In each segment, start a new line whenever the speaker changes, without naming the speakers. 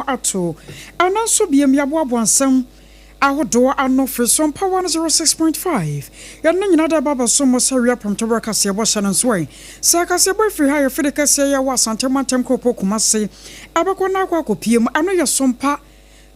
Ato ɛno nso biom yɛaboaboa nsɛm ahodoɔ ano firi Sompa 106.5 yɛde ne nyinaa de aba abɛsom mo sɛ wia prɛmtoberɛ kaseɛbɔ hyɛ no nso ɛ sɛ kaseɛbɔ firi ha yɛfiri kɛseɛ yɛwɔ Asante mantam kuropɔn Kumase ɛbɛkɔ na akɔ akɔpie mu ɛno yɛ Sompa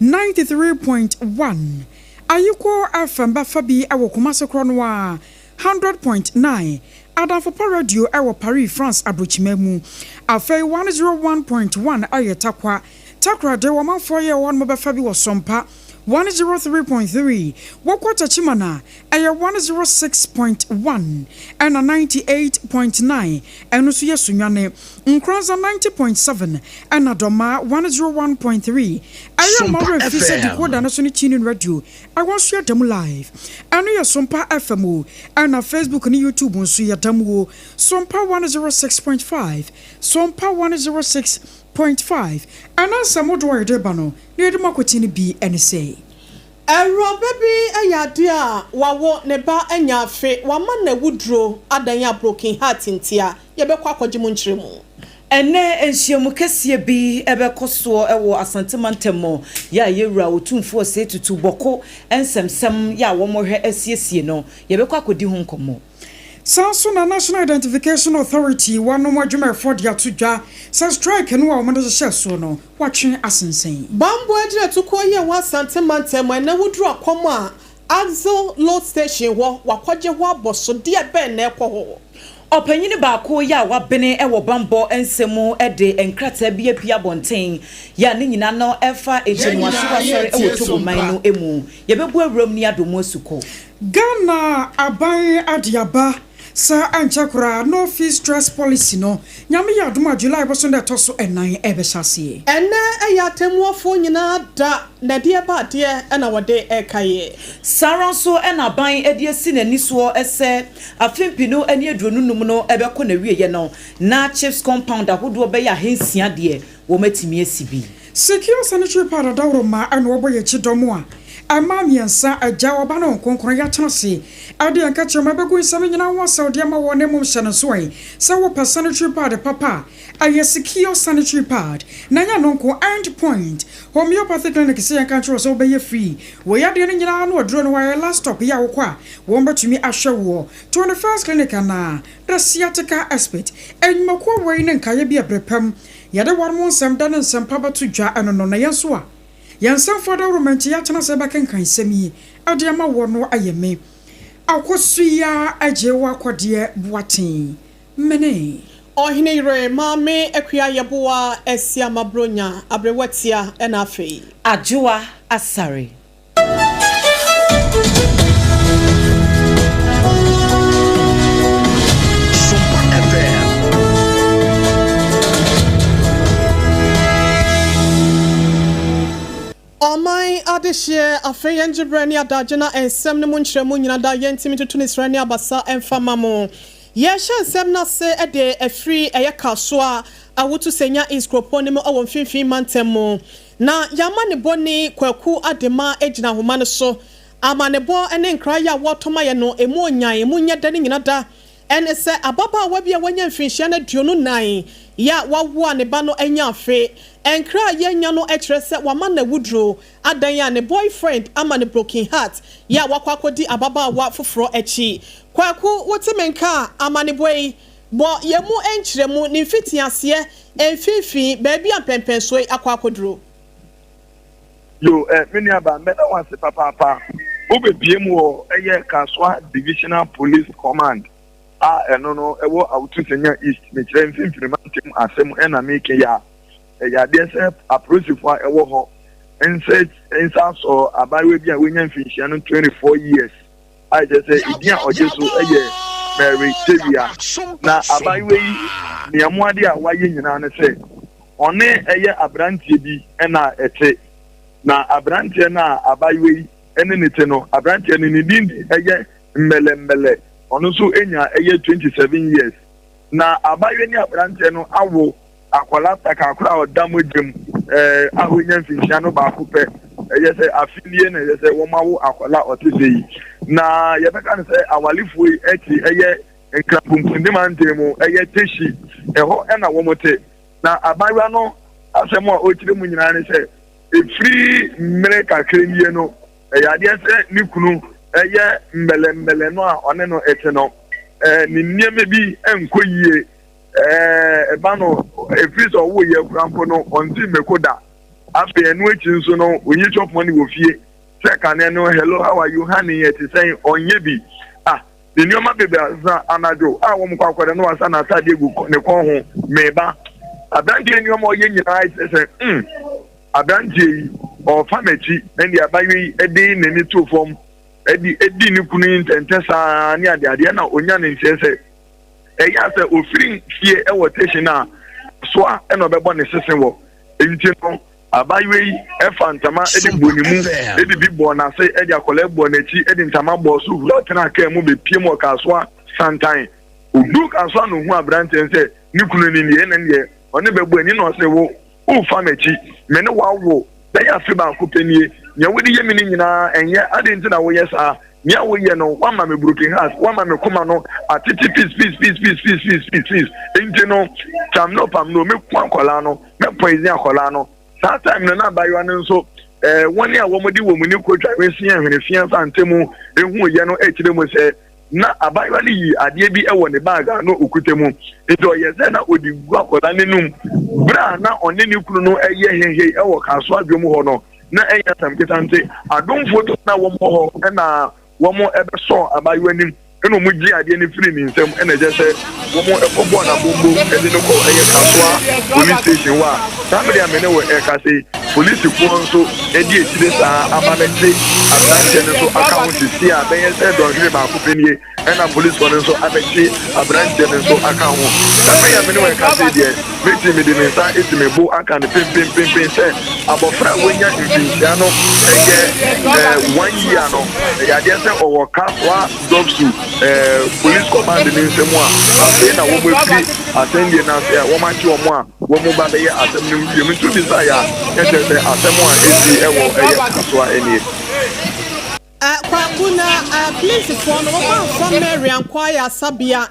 93.1 Ayiko FM bɛfa bi wɔ Kumase korɔ no ara 100.9 Adamfo Pa Radio wɔ Paris, France abrokyima mu. Afei 101.1 yɛ Tarkwa, Takoradi, ɔmanfoɔ yɛ wɔ hɔ nom bɛfa bi wɔ Sompa 103.3, wokɔ Techiman a ɛyɛ 106.1 ɛna 98.9 ɛno nso yɛ Sunyani, Nkoranza 90.7 ɛna Dɔmaa 101.3. Ɛyɛ mma
Sompa
werɛ mfi sɛ
FM.
decoder no so ne TuneIn Radio ɛwɔ nso yɛda mu live. Ɛno yɛ Sompa FM o, ɛna Facebook ne YouTube nso yɛda mu o. Sompa 106.5, Sompa 106.5. Ɛna nsɛm dodoɔ a yɛde ba no, na yɛde mu akɔti no bi ɛne sɛ.
Awuraba bi yɛ adeɛ a wawo ne ba anya afe, wama n'awuduro adan a broken heart ntia. Yɛbɛkɔ akɔgye mu nkyerɛmu.
Ɛnɛ nhyiamu kɛseɛ bi ɛbɛkɔ soɔ ɛwɔ Asante mantam mu yɛ a yɛwura Otumfoɔ Osei Tutu Bawku nsɛmsɛm yɛ a wɔmɔhwɛ asiesie no, yɛbɛkɔ akɔdi ho nkɔmmɔ.
Saa nso na National Identification Authority wɔnom adwumayɛfoɔ de ato dwa sɛ strike no a wɔde hyehyɛ soɔ no wɔatwe asensɛn.
Bambɔ agyinatukuo yi a ɛwɔ Asante mantam mu, ɛnɛ woduru akɔm a Axle Load Station hɔ, wakɔgye hɔ abɔsodeɛ bɛn na ɛkɔ hɔ?
Ɔpanyin baako yɛ a wabene wɔ bambɔ nsɛm de nkrataa bi apia abɔnten yɛ a ne nyinaa no ɛfa nkyɛnmuahyew asɔre wɔ Togo man no mu. Yɛbɛbu awuram ne adomu asukɔ.
Ghana aban ade aba sɛ ɛnkyɛ koraa no fee stress policy no, Nyame yɛ adom a, July bɔso no ɛtɔ so 4 ɛbɛhyɛ aseɛ.
Ɛnɛ ɛyɛ atemmuafoɔ nyinaa da na ɛdeɛ ba adeɛ ɛna wɔde ɛka yɛ.
Saa ara nso ɛna aban de asi n'ani soɔ sɛ afe 2025 no ɛbɛkɔ n'awieeɛ no na CHPS compound ahodoɔ bɛyɛ 600 deɛ wɔmatumi asi bi.
Secure Sanitary Pad adaworo ma ɛna wɔbɔ yɛ akyi dɔm a ɛma 3, Agya, Ɔba ne Nkonkron. Yɛatena se ɛde yɛn ka ma bɛgu nsɛm nyinaa ho asɛw deɛ ma wɔ ne mmom hyɛ no nso ɛ sɛ wopɛ sanitary pad papa a, ɛyɛ Secure Sanitary Pad. Na ɛnyɛ no nko, End Point Homeopathy Clinic sɛ yɛnka nkyerɛ sɛ wobɛyɛ free wɔ yadeɛ no nyinaa no aduro no wɔayɛ last stop yi a wokɔ a wɔn bɛtumi ahwɛ woɔ 21st Clinic anaa The Sciatica Expert. Enyumakuo wɔ yi ne nkaeɛ bi ɛberɛ pɛm yɛde wɔn mo nsɛm da ne nsɛm pa bɛto dwa ɛno no. Na yɛn nso a yɛn nsɛmfoɔ dawuro nti yɛatena sɛ bɛkenkan nsɛm yi ɛde ama wɔ no ayɛ me Akosua agye wɔ akɔdeɛ Boaten mene.
Ɔhene yere Maame Akua Yɛboa Asiama Bronya Aberewatia ɛna afei.
Adwoa Asare.
Sompa FM.
Ɔman adehyeɛ, afei yɛn gyeberɛ ne adagye na nsɛm no mu nkyerɛmu nyina da yɛntimi tutu ne srɛ ne abasa ɛmfa ma mo. Yɛhyɛ nsɛm no ase de afiri ɛyɛ Kasoa Awutu Senya East kuropɔn no mu ɛwɔ Mfimfini mantam mu, na yɛama ne bɔne Kwaku Adema gyina ahoma no so. Amanebɔ ne nkra yɛ a wɔtɔma yɛ no emu onyan emu nyɛ da ne nyina da ɛne sɛ ababaawa bi a wanya mfirinhyia no 24 yɛ a wawo a ne ba no anya afe. Nkra a yɛnya no kyerɛ sɛ wama n'awuduro adan a ne boyfriend ama ne broken heart yɛ a wakɔ akɔdi ababaawa foforɔ akyi. Kwaku, wote me nka a, amanebɔ yi bɔ yɛn mu nkyerɛmu ne mfitiaseɛ, mfimfini, baabi a mpɛmpɛnsoɔ yi akɔ akɔduro.
Yo, me nua ba, mbɛda wo ase papaapa. Wobɛpie mu wɔ ɛyɛ Kasoa Divisional Police Command a ɛno no ɛwɔ Awutu Senya East, mekyerɛ Mfimfini mantam asɛm ɛna meke yɛ a ɛyɛ adeɛ sɛ apolisifoɔ a ɛwɔ hɔ nsa nsa asɔ abaayewa bi a wanya mfinhyia no 24 years a ɛkyerɛ sɛ edin a ɔgye so ɛyɛ Mary Tewia. Na abaayewa yi nea mu adeɛ a wayɛ nyinaa ne sɛ ɔne ɛyɛ aberanteɛ bi ɛna ɛte. Na aberanteɛ no a abaayewa yi ɛne ne te no, aberanteɛ no ne din de ɛyɛ Mbɛlɛmbɛlɛ. Ɔno nso enya ɛyɛ 27 years. Na abaayewa ne aberanteɛ no awo akwadaa takakora a ɔda mogya mu a wanya mfinhyia no 1 pɛ. Ɛyɛ sɛ afe nie na ɛyɛ sɛ wɔn awo akwadaa ɔte sɛ yi. Na yɛbɛka no sɛ awalefoɔ yi ɛte ɛyɛ Nkranpumpundi mantam mu, ɛyɛ Teshie, ɛhɔ ɛna wɔn te. Na abaayewa no Asɛm a ɔrekyerɛ mu nyinaa ne sɛ, ɛfiri mmere kakra nie no, ɛyɛ adeɛ sɛ ne kunu yɛ mbɛlɛmbɛlɛ no a ɔne no te no, ne nneɛma bi nkɔ yie. Ɛba no, ɛfiri sɛ ɔwoeɛ koraa mpo no, ɔnte mmeko da. Afei ɛno akyi nso no, ɔnyi chop money wɔ fie. Sɛ kane no, hello, how are you, honey, ɛte sɛn, ɔnyɛ bi. Ah, Ne nneɛma bebree asesa anadwo a wɔn kɔ akɔda na wasa n'atadeɛ gu ne kɔn ho meba aberanteɛ nneɛma ɔyɛ nyinaa kyerɛ sɛ mm aberanteɛ yi ɔrefa m'akyi ɛnde abayewa yi ɛde n'ani to fam ɛde ɛdi ne kunu yi ntɛntɛ saa ne adeadeɛ na onya ne nteɛ sɛ ɛyɛ a sɛ ofiri fie ɛwɔ station a soa ɛna ɔbɛbɔ ne sese wɔ nti no Abaayewa yi faa ntama de bɔɔ ne mu, de bi bɔɔ n'ase, de akwadaa bɔɔ n'akyi, de ntama bɔɔ so hura tenaa kaa mu bɛpiem wɔ Kasoa santan. Ɔduu Kasoa na ɔhuu aberanteɛ no sɛ ne kunu no nie, ɛnna deɛ ɔne bɛbɔ ani na ɔse, Wo, worefa m'akyi, me ne wo awo bɛyɛ afe baako pɛ nie, nea wode yɛ me no nyinaa ɛnyɛ, adɛn nti na woyɛ saa? Nea woyɛ no, woama me broken heart, woama me koma no atete piece piece piece piece piece piece piece piece, enti no, tam no pam no, mɛku akwadaa no. Mɛ poison akwadaa no. Saa time no na abayewa no nso eh, wɔn a wɔde wɔn ani kɔtwa hwesia hwenefia sante mu ehu yɛ no kyerɛ mu sɛ na abayewa no yi adeɛ bi wɔ ne bag a na okuta mu. Nti ɔyɛ sɛ na ɔde gu akwadaa no anum. Berɛ a na ɔne ne kunu no yɛ hehe wɔ Kasoa dwom hɔ no, na ɛnyɛ asɛm ketante. Adomfoɔ bi na wɔn wɔ hɔ na wɔbɛsɔɔ abaayewa no mu ɛna wɔn gyee adeɛ no firii ne nsam ɛna ɛkyɛ sɛ wɔn kɔbɔɔ no abombo de no kɔɔ ɛyɛ Kasoa police station hɔ a saa bere a me ne wo ɛrekasa yi polisifoɔ nso ɛdi akyire saa aba bɛkye aberanteɛ no nso aka ho sisi a bɛyɛ sɛ dɔnhwere baako pɛ nie ɛna polisifoɔ no nso abɛkye aberanteɛ no nso aka ho. Saa bere a me ne wo ɛrekasa yi deɛ Mɛtumi mede me nsa asi me bo aka no penpenpenpen sɛ abɔfra a wanya mfinhyia no yɛ one year no, ɛyɛ adeɛ sɛ ɔwɔ Kasoa Dɔpsu Police Command no nsam a afei na wɔafiri asɛnnie no ase a wɔakye wɔn a wɔba bɛyɛ asɛm no nhwehwɛmu. Nti wobisaeɛ a, na kyerɛ sɛ asɛm a ɛsi wɔ ɛyɛ Kasoa nie.
Kwaku, na polisfoɔ no wɔn amfa Mary ankɔ ayaresabea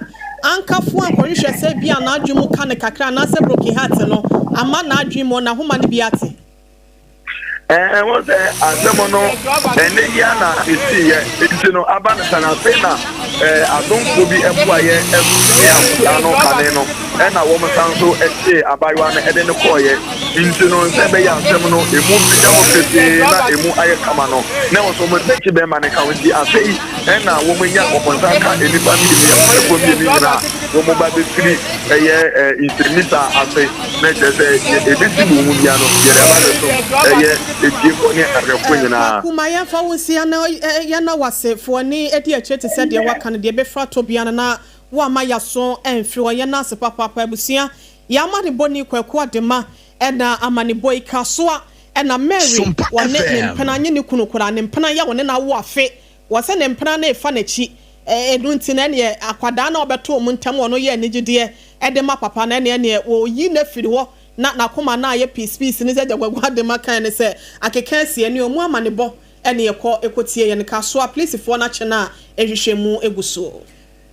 ankafo ankɔhwehwɛ sɛ ebia n'adwene mu ka no kakra anaasɛ broken heart no ama n'adwene mu n'ahoma no bi ate.
Ɛɛ, wohu sɛ asɛm no, ɛnnɛ yi ara na esiiɛ, enti no aba no saa no, afei na ɛɛ adomfoɔ bi boaeɛ twee akwadaa no kane no, ɛna wɔsan nso kyee abaayewa no de no kɔeɛ. Nti no, sɛ ɛbɛyɛ asɛm no emu bɛda hɔ pefee na emu ayɛ kama no, na ɛwɔ sɛ wɔbɛkye bɛrima no ka ho. Nti afei na wɔanya wɔn nsa aka nnipa mmienu yi, awarefoɔ mmienu nyinaa a wɔba bɛfiri ɛyɛ nsɛmmisa ase, na kyerɛ sɛ deɛ ɛbɛsi wɔn mu biara no, yɛde aba abɛsom ɛyɛ atiefoɔ ne ahwɛfoɔ nyinaa.
Kwaku, ma yɛmfa wo nsi ana yɛnna wo ase. Fa w'ani di akyire te sɛ deɛ woaka no, deɛ ɛbɛfiri atɔ biara no, na woamma yɛaso amfiri hɔ. Yɛnna ase papaapa. Abusua, Yɛn amanebɔni Kwaku Adema na amanebɔ yi Kasoa na Mary
Sompa
wɔne ne
FM.
mpena nye ne kunu koraa ne mpena yɛ wɔne no awo afe wɔ sɛ ne mpena no refa n'akyi ɛno nti no ɛneɛ akwadaa no a ɔbɛto wɔn ntam ɔno yɛ anigyedeɛ de ma papa no ɛneɛ ɛneɛ wɔyi no afiri hɔ na n'akoma no ayɛ peace peace ne sɛ deɛ Kwaku Adema kae ne sɛ akeka asi ɛneɛ ɔmu amanebɔ ɛne ɛkɔ ɛkɔtie yɛn Kasoa polisifoɔ no akye no a nhwehwɛmu gu so.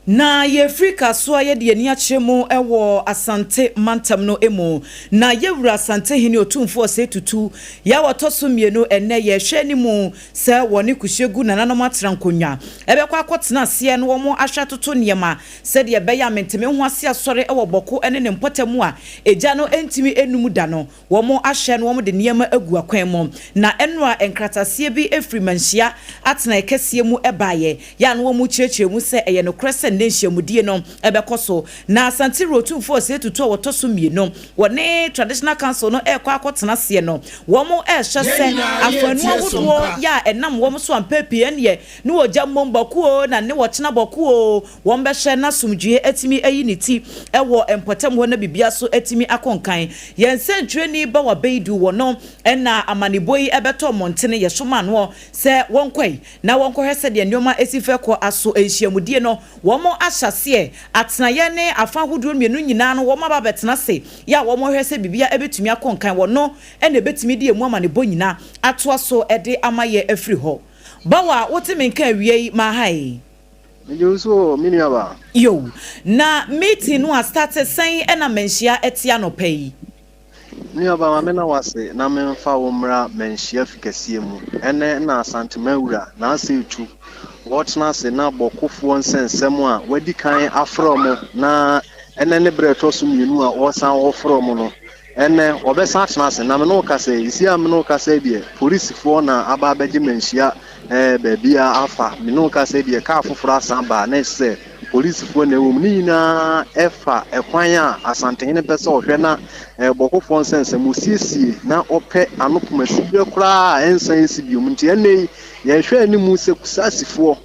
Na yɛfiri Kasoa yɛde yɛn ani akyerɛ mu wɔ Asante mantam no mu. Na yɛwura Asante Hene Otumfoɔ Osei Tutu yɛ a ɔtɔ so mmienu ɛnnɛ yɛrehwɛ anim sɛ wɔne Kusiegu nananom atena nkonnwa bɛkɔ akɔtena aseɛ na wɔn ahwɛ atoto nneɛma sɛdeɛ ɛbɛyɛ a mentemehoase asɔre wɔ Bɔko ne ne mpɔtam a egya no ntumi nnum da no. Wɔahyɛ na wɔde nneɛma agu akwan mu. Na ɛnora nkrataseɛ bi firi Manhyia atenaeɛ kɛseɛ mu baeɛ, yɛ a na wɔrekyerɛkyerɛ mu sɛ ɛyɛ nokorɛ sɛ nnɛ nhyiamudie no bɛkɔ so. Na Asante Wura Otumfoɔ Osei Tutu a ɔtɔ so mmienu, wɔne Traditional Council no rekɔ akɔtena aseɛ no, wɔrehyɛ
Yɛn
sɛ
nyinaa
afanu
yɛretie
ahodoɔ
Sompa.
yɛ a ɛnam wɔn so ampa pii ɛnneɛ ne wɔgya mmom bɔko oo na ne wɔkyena bɔko oo, Wɔbɛhyɛ na asomdwoeɛ atumi ayi ne ti wɔ mpɔtam hɔ na biribiara nso atumi akɔ nkan. Yɛn sɛnkyerɛnni Bawa Beidu wɔ no na amanebɔ yi bɛtɔ mmɔntene. Yɛsomaa noɔ sɛ wɔnkɔe na wɔnkɔhwɛ sɛdeɛ nneɛma si fɛ kɔ. Aso nhyiamudie no wɔahyɛ aseɛ? Atenaeɛ ne afa ahodoɔ mmienu nyinaa no wɔaba abɛtena ase yɛ a wɔrehwɛ sɛ biribiara bɛtumi akɔ nkan. Wɔ no na ɛbɛtumi de ɛmu amanebɔ nyinaa atoa so de ama yɛn afiri hɔ. Bawa, wote me nka awia yi mahae?
Megye wo so o, me nuabaa.
Yo, na meeting no a starte sɛn na manhyia ɛte anɔpa yi?
Nuaba ma menna wo ase na memfa wo mmra manhyia fi kɛseɛ mu. Ɛnnɛ na Asanteman wura Naasei Tu wɔtena ase na bɔ kofoɔ nsɛnsɛm a wadi kan afrɛ wɔn na ɛnnɛ ne berɛ a ɛtɔ so mmienu a ɔresan ɔrefrɛ wɔn no. Ɛnnɛ wɔbɛsan atena ase na me ne wo kasa yi, seesei a me ne wo kasa yi deɛ polisifoɔ na aba abɛgye manhyia ɛɛ baabiara afa. Me ne wo kasa yi deɛ kaa foforɔ asan aba a na ɛsɛ sɛ Polisifoɔ na ɛwɔ mu. Ne nyinaa ɛfa ɛkwan a Asantehene pɛ sɛ ɔhwɛ na Bɔkofoɔ nsɛnsɛm ɔsiesie na ɔpɛ ano poma siberɛ koraa a ɛnsan nsi biom. Nti ɛnnɛ yi yɛrehwɛ anim sɛ Kusasifoɔ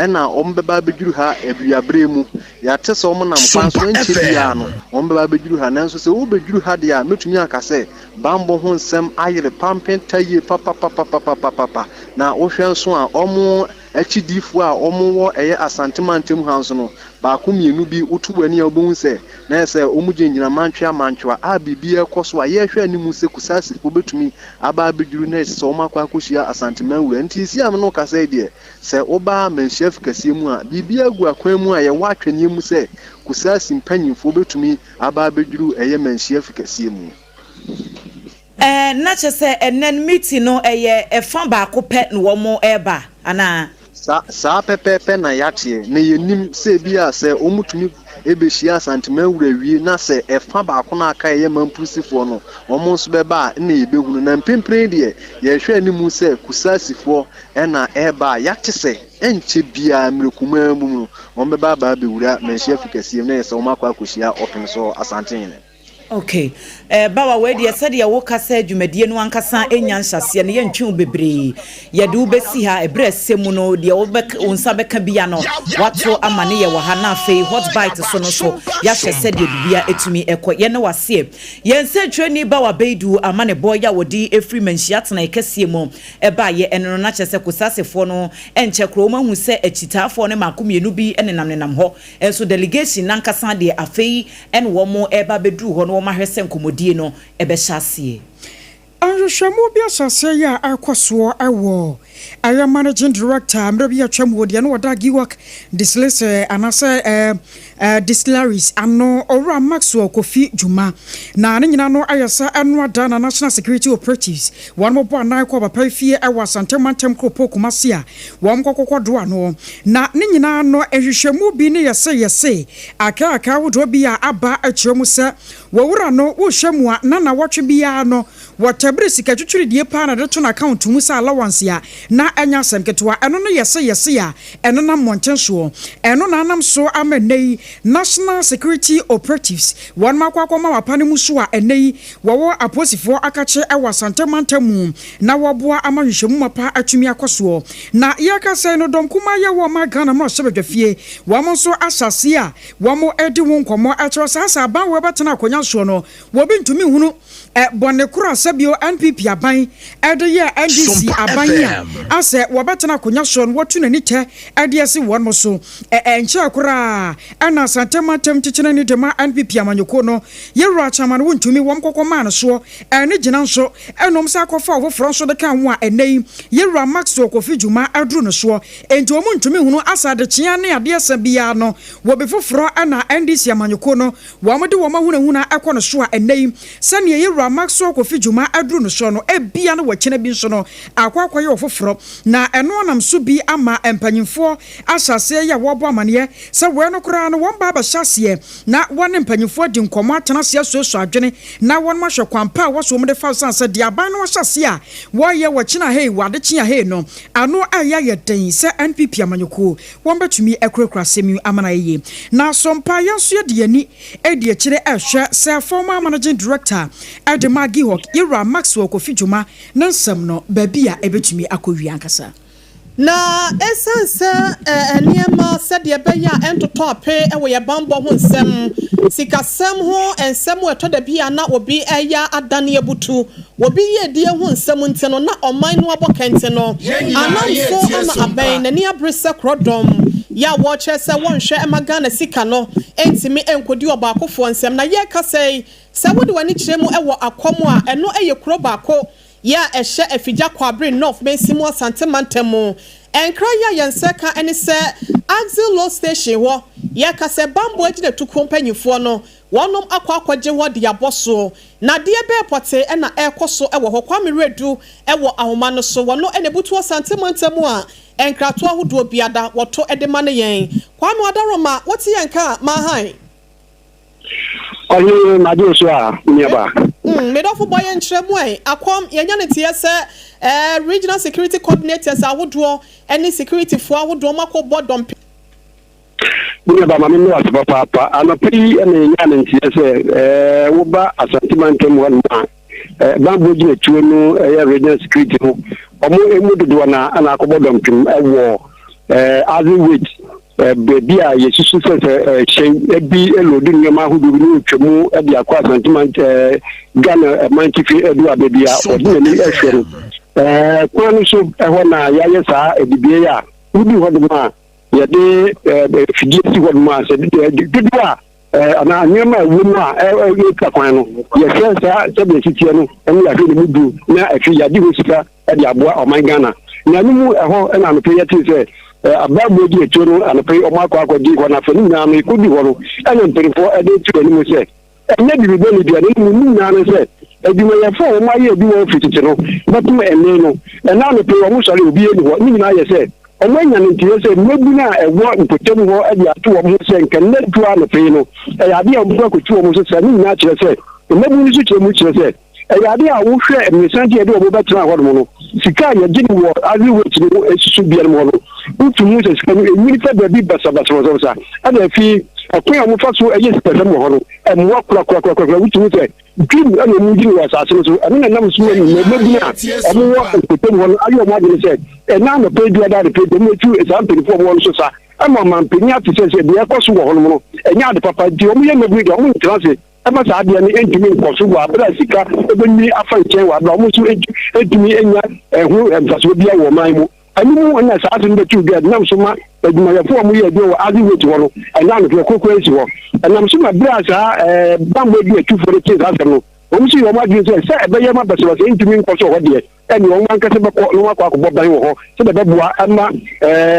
na wɔn bɛba abɛduru ha awiaberɛ mu. Yɛate sɛ wɔn nam kwan so
Sompa
ɛnkyɛ biara no
FM.
wɔn bɛba abɛduru ha. Nanso sɛ wɔbɛduru ha deɛ a mɛtumi aka sɛ banbɔ ho nsɛm ayere pampenta yie papapapapapapa. Na wohwɛ nso a wɔn Akyidifoɔ a wɔn wɔ ɛyɛ Asante mantam ha nso no, baako mmienu bi woto w'ani a wobɛhu sɛ na ayɛ sɛ wɔn gyinagyina mantwea mantwewa a biribi rekɔ so a yɛrehwɛ anim sɛ Kusaasifoɔ bɛtumi aba abɛduru na ɛsɛ sɛ wɔn akɔ akɔhyia Asante manwura. Nti seesei a me ne wo kasa yi deɛ, sɛ woba Manhyia Fikɛseɛ mu a, biribiara gu akwan mu a yɛwɔ atwɛneɛ mu sɛ Kusaasi mpanyinfoɔ bɛtumi aba abɛduru ɛyɛ Manhyia Fikɛseɛ mu.
Ɛɛ, na kyerɛ sɛ ɛnnɛ no meeting no ɛyɛ ɛfa baako pɛ na wɔn reba anaa?
Saa, saa pɛpɛɛpɛ na yɛateɛ, na yɛnim sɛ ebia sɛ wɔtumi bɛhyia Asanteman wura wie na sɛ ɛfa baako no a aka a ɛyɛ Mampurusifoɔ no, wɔn nso bɛba a, ɛnna yɛbɛhunu. Na mprempren deɛ, yɛrehwɛ anim sɛ Kusasifoɔ na ɛreba a yɛate sɛ ɛnkyɛ biara, mmerɛ kumaa mu no, wɔbɛba aba abɛwura Manhyia Fikɛseɛ mu na ɛyɛ sɛ wɔakɔ akɔhyia Ɔpemsoɔ Asantehene.
Ok. Eh, Bawa, wei deɛ sɛdeɛ woka sɛ dwumadie no ankasa nnya nhyɛaseɛ no, yɛntwe wo bebree. Yɛde wo bɛsi ha, ɛberɛ a ɛsɛ mu no, deɛ wobɛk, wo nsa bɛka bia no, woato ama ne yɛ wɔ ha, na afei Hot Bite so no nso, yɛahwɛ sɛdeɛ biribiara ɛtumi ɛkɔ. Yɛne wo aseɛ. Yɛn nsɛntwerɛni Bawa Beidu amanebɔ yi a wɔde firi Manhyia atenaeɛ kɛseɛ mu baeɛ ɛno no, na kyerɛ sɛ Kusasefoɔ no nkyɛ koraa wɔahu sɛ akyitaafoɔ no mmaako mmienu bi nenamnenam hɔ. Nso delegation no ankasa deɛ afei na wɔn reba abɛduru hɔ na wɔn ahwɛ sɛ nkɔmmɔdie no bɛhyɛ aseɛ.
Nhwehwɛmu bi ahyɛ aseɛ yi a ɛrekɔ soɔ wɔ ɛyɛ Managing Director mmerɛ bi atwam wɔ deɛ na ɔda Giwak Distillers anaasɛ Distilleries ano Owura Maxwell Kofi Dwuma na ne nyinaa no ayɛ sɛ ɛno ada na National Security Operatives wɔn bɔ anan kɔ papa fie wɔ Asante mantam kuropɔn Kumasi a wɔn kɔkɔkɔ do ano na ne nyinaa no nhwehwɛmu bi ne yɛse yɛse Akaaka ahodoɔ bi a aba kyerɛ mu sɛ wɔ wura no wohwɛ mu a na nawɔtwe biara no wɔtɛbere sika twitwiridie paa na de to n'account mu sɛ allowance a na ɛnyɛ asɛm ketewa. Ɛno no yɛse yɛse a ɛnenam mmɔnten soɔ. Ɛno na anam so ama ɛnnɛ yi National Security Operatives wɔnom akɔ akɔma wapa no mu so a ɛnnɛ yi wɔwɔ apolisifoɔ akakye wɔ Asante mantam mu na wɔboa ama nhwehwɛmu mapa atumi akɔ soɔ. Na yɛreka sɛi no dɔm kumaa yi a ɛwɔ ɔman Ghana mmarahyɛbadwafie Wɔn nso ahyɛaseɛ a wɔredi ho nkɔmmɔ kyerɛ saa sɛ aban wei bɛtena akonwa soɔ no, wɔbi ntumi nhunu bɔne korɔ a sɛbio NPP aban de yɛɛ NDC
Sompa
aban yi a
FM.
asɛ wɔbɛtena akonwa soɔ no wɔatu n'ani kyɛ de asi wɔn so. Ɛnkyɛɛ koraa na Asante mantam kyekyereni de ma NPP amanyɔkuo no, Yɛwura Chairman Wontumi wɔn kɔkɔ maa no soɔ ne gyina nso ɛnom sɛ akɔfa ɔfoforɔ nso de ka ho a ɛnnɛ yi Yɛwura Maxwell Kofi Dwuma aduru no soɔ. Enti wɔn ntumi nhunu asa adekyea ne adeɛ sa biara no wɔ bi foforɔ na NDC amanyɔkuo no wɔn de wɔn ahunahuna kɔ no so a ɛnnɛ yi sɛdeɛ Yɛwura Maxwell Kofi Dwuma aduru no soɔ no ebia no wɔ kyena bi nso no akɔ akɔyɛ ɔfoforɔ na ɛno anam so bi ama mpanyinfoɔ ahyɛ aseɛ yi a wɔrebɔ amaneɛ sɛ wei no koraa no wɔn ba abɛhyɛ aseɛ na wɔne mpanyinfoɔ adi nkɔmmɔ atena ase asuasua adwene na wɔn ahwɛ kwan pa a wɔso wɔn de fa sane sɛ deɛ aban no ahyɛ aseɛ a wɔreyɛ wɔ kyena hei wɔ adekyea hei no Ano ayɛ ayɛ den sɛ NPP amanyɔkuo wɔn bɛtumi akurakura asɛm yi ama no ayɛ yie. Na so mpa yɛn nso yɛde yɛn ani redi akyire rehwɛ sɛ former Managing Director de ma GIHOC, Yɛwura Maxwell Kofi Dwuma ne nsɛm no baabi a ɛbɛtumi akɔwie ankasa.
Na esiane sɛ nneɛma sɛdeɛ ɛbɛyɛ a ɛntotɔ ape wɔ yɛn bammɔ ho nsɛm, sikasɛm ho nsɛm a ɛtɔ da bi a na obi reyɛ adane abutu Obi yiedie ho nsɛm nti no na ɔman no abɔ kɛnte no anam so ama abɛn n'ani abere sɛ korɔdɔm yɛ a wɔkyerɛ sɛ wɔnhwɛ mma Ghana sika no ntumi nkɔdi ɔbaakofoɔ nsam. Na yɛrekasa yi, sɛ wode w'ani kyerɛ mu wɔ Akɔm a, ɛno yɛ kuro baako yɛ a ɛhyɛ Afigya Kwabre North Mansin mu Asante Mantam mu. Nkra yi a yɛn nsa reka ne sɛ Axle Load Station hɔ, yɛreka sɛ bammɔ agyinatukuo mpanyinfoɔ no. wɔnom akɔ akɔgye hɔ de abɔ soɔ. Na adeɛ bɛɛ pɔtee na ɛrekɔ so wɔ hɔ? Kwame Wiredu wɔ ahoma no so. Wɔno na ɛbutu Asante mantam a nkratoɔ ahodoɔ biada wɔto de ma no yɛn. Kwame Ɔdaroma, wote yɛn nka a, Maahan.
Ɔhene, magye wo so a, me nuabaa.
Me dɔfo bɔ yɛn nkyerɛmu ɛ. Akɔm, yɛanya no teɛ sɛ ɛɛ Regional Security Coordinators ahodoɔ ne Security foɔ ahodoɔ wɔn akɔ bɔ dɔmpem.
Me nuabaa, ma me nnɔ wo ase papaapa. Anɔpa yi na yɛnyaa no nteɛ sɛ ɛɛ woba Asante mantam hɔnom a, ɛɛ bammɔ gyinatuo no ɛyɛ Regional Security no, wɔn mu dodoɔ no ara na akɔbɔ dɔmpem wɔ ɛɛ Aze Wait Baabi a yɛsusu sɛ sɛ hyɛn bi loadu nneɛma ahodoɔ bi na ɔtwa mu de akɔ Asante man Ghana man tifi adu a baabi a ɔde n'ani hwɛ no kwan no so ɛhɔ na yɛayɛ saa adibea yi a wodi hɔ nom a yɛde fidie si hɔ nom a sɛ dodoɔ a anaa nneɛma a ɛwɔ mu a ɛtwa kwan no yɛhwɛ saa sɛdeɛ ɛsi teɛ no ɛne yɛahwɛ ne mu duro na afei yɛagye hɔ sika de aboa ɔman Ghana. Na ɛno mu ɛhɔ na anɔpa yi yɛtee sɛ abaamua di atuo no anɔpa yi wɔn akɔ akɔgye hɔ na afei ne nyinaa no yɛkɔdu hɔ no ɛna mpanimfoɔ de to anim sɛ ɛnyɛ biribi bɔne bia na mmom ne nyinaa no sɛ adwumayɛfoɔ a wɔn ayɛ adwuma wɔ firi tete no bɛtom ɛnne no ɛna anɔpa yi wɔn sɔre obi ɛni hɔ ne nyinaa yɛ sɛ wɔn anya no nteɛ sɛ mmabunu a ɛwɔ mpɔtam hɔ de ato wɔn ho sɛ nka nnɛ du anɔpa yi no ɛyɛ adeɛ a wɔn akɔtu wɔn so sɛ ne nyinaa kyerɛ sɛ mmabunu no so kyerɛ mu kyerɛ sɛ Ɛyɛ ade a wohwɛ mmeresanten a yɛde wɔn bɛtenaa hɔnom no, sika a yɛgye no wɔ Ivory West no susu bea no mu hɔ no, wotumi hu sɛ sika no enwini fa baabi basabasabasabasa. Ɛna afei, ɛkwan a wɔfa so yɛ sikasɛm wɔ hɔ no, ɛmmoa korakorakorakora. Wotumi hu sɛ dwim na wɔdi no wɔ asase no so. Ɛno na ɛnam so ma mmabun a wɔwɔ mpɔtam hɔ no ayɛ wɔn adwene sɛ ɛnnɛ anɔpa yi, Duada anɔpa yi, wɔbɛtu saa mpanyimfo a wɔwɔ hɔ no so sa ma ɔmanpanyin ate sɛ sɛ deɛ ɛrekɔ so wɔ hɔnom no, ɛnyɛ ade papa. Nti wɔyɛ mmabun deɛ, wɔntra ase Ɛma saa adeɛ no ntumi nkɔ so wɔ abere a sika bɛnwini afa nkyɛn wɔ abere a wɔn nso ntumi nya ɛho mfasoɔ biara wɔ ɔman mu. Ɛno mu na saa asɛm bɛtoo dwa ɛdenam so ma adwumayɛfoɔ a wɔyɛ adwuma wɔ Azi Wait hɔ no ɛna anɔpɛ korokora nsi hɔ. Ɛnam so ma berɛ a saa bammɔ adwumatufoɔ no tee saa asɛm no, wɔn nso yɛ wɔn adwene sɛ sɛ ɛbɛyɛ ma basabasa ntumi nkɔ so wɔ hɔ deɛ, ɛnneɛ wɔn ankasa bɛkɔ na wɔakɔ akɔbɔ ban wɔ hɔ sɛdeɛ ɛbɛboa ama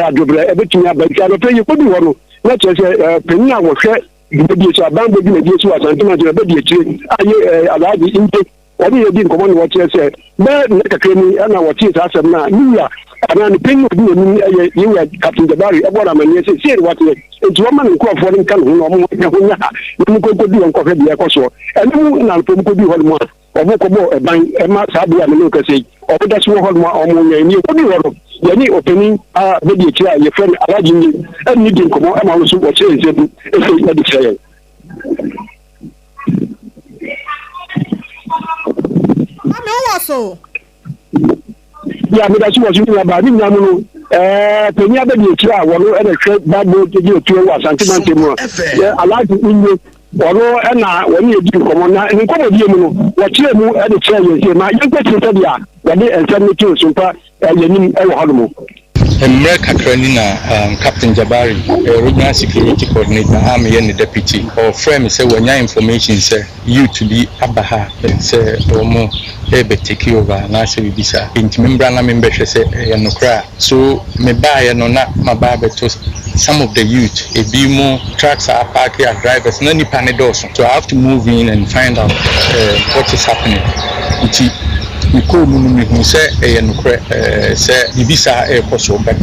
adwobrɛ ɛbɛtumi aba. Nti anɔpɛ yi yɛkɔduu hɔ no, na kyerɛ sɛ panin a wɔhwɛ Dwumadie so, Abanbɔ dwumadie so wɔ Asante Mantam ɛbɛdi akyire a yɛ eh, Alhaji Nte wɔne yɛ di nkɔmmɔ na wɔkyerɛ sɛ bɛyɛ nna kakra ni ɛna wɔtee saa asɛm no a ne wura anaa ne panyin a ɔdi n'anim ɛyɛ yɛ wura Captain Jabari ɛbɔ no amanneɛ sɛ sei na wateɛ nti wɔma ne nkurɔfoɔ no nka ne ho na wɔn ho nyɛ ha na wɔn nkɔnkɔdi wɔn nkɔhwɛ deɛ ɛkɔ soɔ ɛno mu na anɔpa mu kɔduu hɔ nom a wɔkɔbɔɔ ɛban ma saa bere a me ne wo kasa yi, wɔda so wɔ hɔnom a wɔrewɛn. Nea okoduu hɔ no, yɛne ɔpanyin a bedi akyiri a yɛfrɛ no Alhaji Nye ne no dii nkɔmmɔ ma ɔno nso ɔkyerɛɛ nsɛm bi sei de kyerɛɛ yɛn.
Kwame, wowɔ so?
Ya meda so wɔ so nua baa ne nyinaa mu no ɛɛ panyin abɛdi akyire a wɔno ɛna hwɛ baabo gye otuo wɔ Asante mantam mu a yɛ Alhaji Nye ɔno ɛna wɔne yɛ di nkɔmmɔ na ne nkɔmmɔdie mu no wɔkyerɛ mu ɛde kyerɛ yɛn sɛ ma yɛnkɔtie sɛdeɛ wɔde nsɛm no too so mpa yɛnim ɛwɔ hɔ nom.
Mmerɛ kakra ni na Captain Jabari, ɛyɛ Regional Security Coordinator a meyɛ ne deputy, ɔfrɛɛ me sɛ wanya information sɛ youth bi aba ha sɛ wɔn rebɛ take over anaasɛ biribi saa, nti membra na membɛhwɛ sɛ ɛyɛ nokorɛ a. So mebaeɛ no na maba abɛto some of the youth, ebi mo trucks a apaake a drivers, na nnipa no dɔɔso, so I have to move in and find out what is happening. Nti mekɔɔ mu no mehuu sɛ ɛyɛ nokorɛ sɛ biribi saa ɛrekɔ so but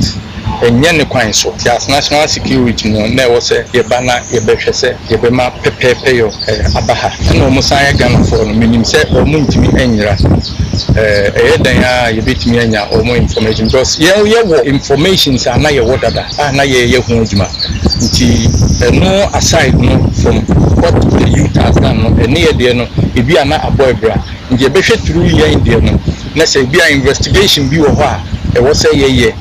ɛnyɛ ne kwan so. Nti as national security no na ɛwɔ sɛ yɛba na yɛbɛhwɛ sɛ yɛbɛma pɛpɛɛpɛyɔ aba ha. Ɛna wɔn san yɛ Ghanafoɔ no menim sɛ wɔn ntumi nyera. Ɛyɛ dɛn ara a yɛbɛtumi anya wɔn information because yɛn yɛwɔ informations a na yɛwɔ dada a na yɛreyɛ ho adwuma. Nti ɛno aside no from what the youth has done no ɛne yɛ deɛ no ebi a na abɔ abira. Nti yɛbɛhwɛ through yɛn deɛ no na sɛ ebi a investigation bi wɔ hɔ a ɛwɔ sɛ yɛyɛ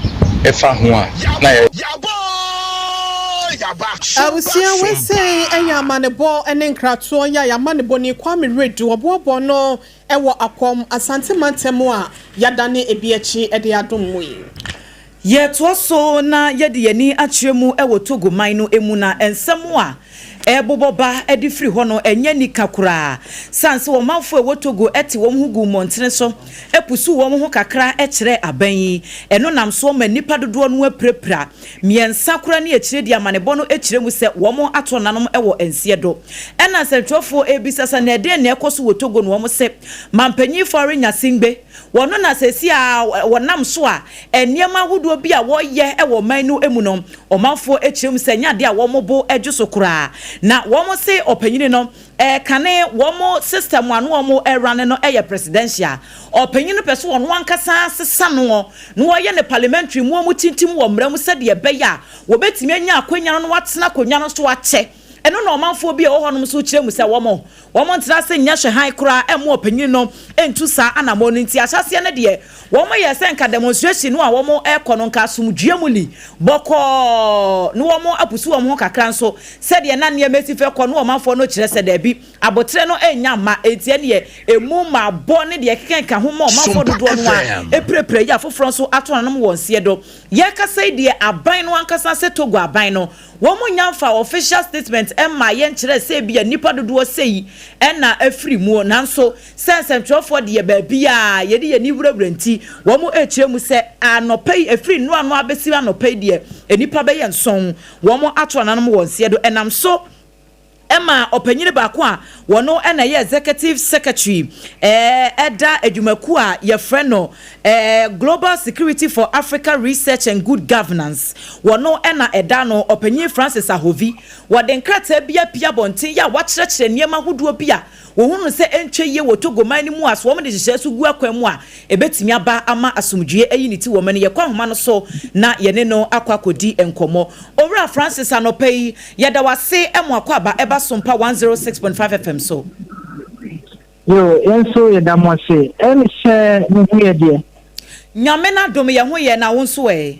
ɛfa ho a na yɛayɛ.
Abusua wei sei yɛ amanebɔ ne nkratoɔ yi a y'amanebɔni Kwame Wiredu ɔboaboa no wɔ Akwam, Asante mantam a yɛadane ebi akyi de adom mo yi.
Yɛtoa so na yɛde yɛn ani akyerɛ mu wɔ Togo man no mu na nsɛm a rebobɔ ba de firi hɔ no, ɛnyɛ anika koraa. Sane sɛ ɔmanfoɔ a ɛwɔ Togo te wɔn ho guu mmɔntene so pusuw wɔn ho kakra kyerɛɛ aban yi. Ɛno nam so ma nnipa dodoɔ no apirapira. Mmiɛnsa koraa ne akyire deɛ amanebɔ no kyerɛ mu sɛ wɔn ato nanom wɔ nseɛ do. Ɛna nsɛntwerɛfoɔ rebisa sɛ na ɛdeɛn na ɛrekɔ so wɔ Togo no wɔn se Mampanyin Faure Gnassingbe wɔno na seesei a wɔnam so a nneɛma ahodoɔ bi a wɔreyɛ wɔ ɔman no mu no ɔmanfoɔ kyerɛ mu sɛ ɛnyɛ adeɛ a wɔn bo dwo so koraa na wɔn se ɔpanyini no Kane wɔn system a na wɔn run no yɛ presidential. Ɔpanyin no pɛ sɛ ɔno ankasa sesa noɔ na wɔyɛ no parliamentary mu wɔn tintim wɔ mmara mu sɛdeɛ ɛbɛyɛ a wɔbɛtumi anya akwanya no na wɔatena akonnwa no so akyɛ. Ɛno na ɔmanfoɔ bi a ɛwɔ hɔnom nso kyerɛ mu sɛ wɔn wɔn ntena ase nyɛ hwɛhan koraa mma ɔpanyin no ntu saa anammɔn no. Nti ahyɛaseɛ no deɛ Wɔyɛɛ sɛ nka demonstration no a wɔrekɔ no nka asomdwoeɛ mu li bɔkɔɔ na wɔapusu wɔn ho kakra nso sɛdeɛ na nneɛma si fɛ kɔ no ɔmanfoɔ no kyerɛ sɛ daabi aboterɛ no nnya mma enti ɛneɛ ɛmu ma bɔ ne deɛ ɛkeka ho ma ɔmanfoɔ dodoɔ no ara ɛpirapira yi afoforɔ nso ato nanom wɔn seɛ do. Yɛrekasa yi deɛ aban no ankasa sɛ Togo aban no Wɔn nnya mfaa official statement mmaa yɛn nkyerɛɛ sɛ ebia nnipa dodoɔ sei na afiri muo, nanso sɛ nsɛntwerɛfoɔ deɛ baabiara yɛde yɛn ani wurawura nti, wɔn rekyerɛ mu sɛ anɔpa yi, ɛfiri nnora no ara bɛsi anɔpa yi deɛ, nnipa bɛyɛ nson wɔn ato ananom wɔ nseɛ do. Ɛnam so ma ɔpanyin baako a wɔno na ɛyɛ Executive Secretary da adwumakuo a yɛfrɛ no Global Security for Africa Research and Good Governance, wɔno na ɛda ano, Ɔpanyin Francis Ahovi. Wɔde nkrataa bi apue abɔnten yi a wɔakyerɛkyerɛ nneɛma ahodoɔ bi a wɔhunu no sɛ ɛntwa yie wɔ Togo man no mu a sɛ wɔde nhyehyɛe so gu akwan mu a ɛbɛtumi aba ama asomdwoeɛ ayi ne ti wɔ man no. Yɛkɔ ahoma no so na yɛne no akɔ akɔdi nkɔmmɔ. Owura Francis anɔpa yi yɛda wo ase mo akwaaba ɛba Sompa 106.5 FM so.
Yoo, yɛn nso yɛda mo ase. Ɛyɛ me sɛ mo ho yɛ deɛ.
Nyame n'adom yɛn ho yɛ na wo nso ɛ?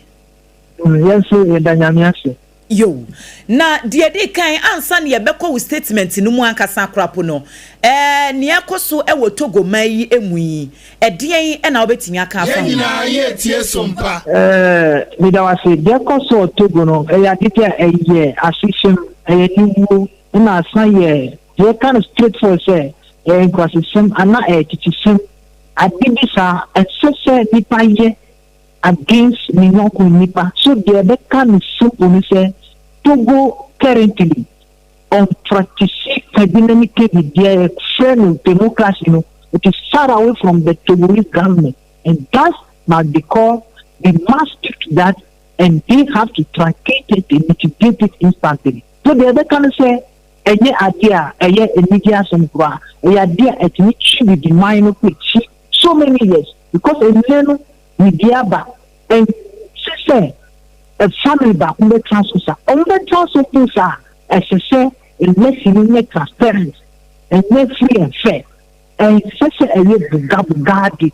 Yɛn nso yɛda Nyame ase.
Yow. Na deɛ ɛdi kan, ansa na yɛbɛkɔ wo statement no mu ankasa koraa po no, ɛɛ, nea ɛkɔ so wɔ Togo man yi mu yi, ɛdeɛn na wobɛtumi aka afa
Yɛn
ho?
nyinaa yɛretie som pa.
Ɛɛ, meda wo ase. Deɛ ɛkɔ so wɔ Togo no, ɛyɛ ade bi a ɛyɛ asesɛm, ɛyɛ aniwuo, ɛna asan yɛ, deɛ yɛka no straight forward sɛ, ɛyɛ nkurasesɛm anaa ɛyɛ tetesɛm. Ade bi saa, ɛnsɛ sɛ nnipa yɛ against ne yɔnko nnipa. So deɛ ɛbɛka no simple ne sɛ Togo currently ɔmpractice Ferdinand Kebi deɛ yɛfrɛ no democracy no, it is far away from the Togolese government and that must be called, we must speak to that and they have to truncate it and mitigate it instantly. So deɛ ɛbɛka no sɛ ɛnyɛ adeɛ a ɛyɛ anigye asɛm koraa, ɛyɛ adeɛ a ɛtumi twe bibiman no kɔ akyi so many years because ɛnnɛ no biribi aba ɛnse sɛ family baako bɛtra so sa wɔn bɛtra so mpo sa a ɛsɛ sɛ election no nyɛ transparent ɛnyɛ free and fair ɛnsɛ sɛ ɛyɛ buga buga ade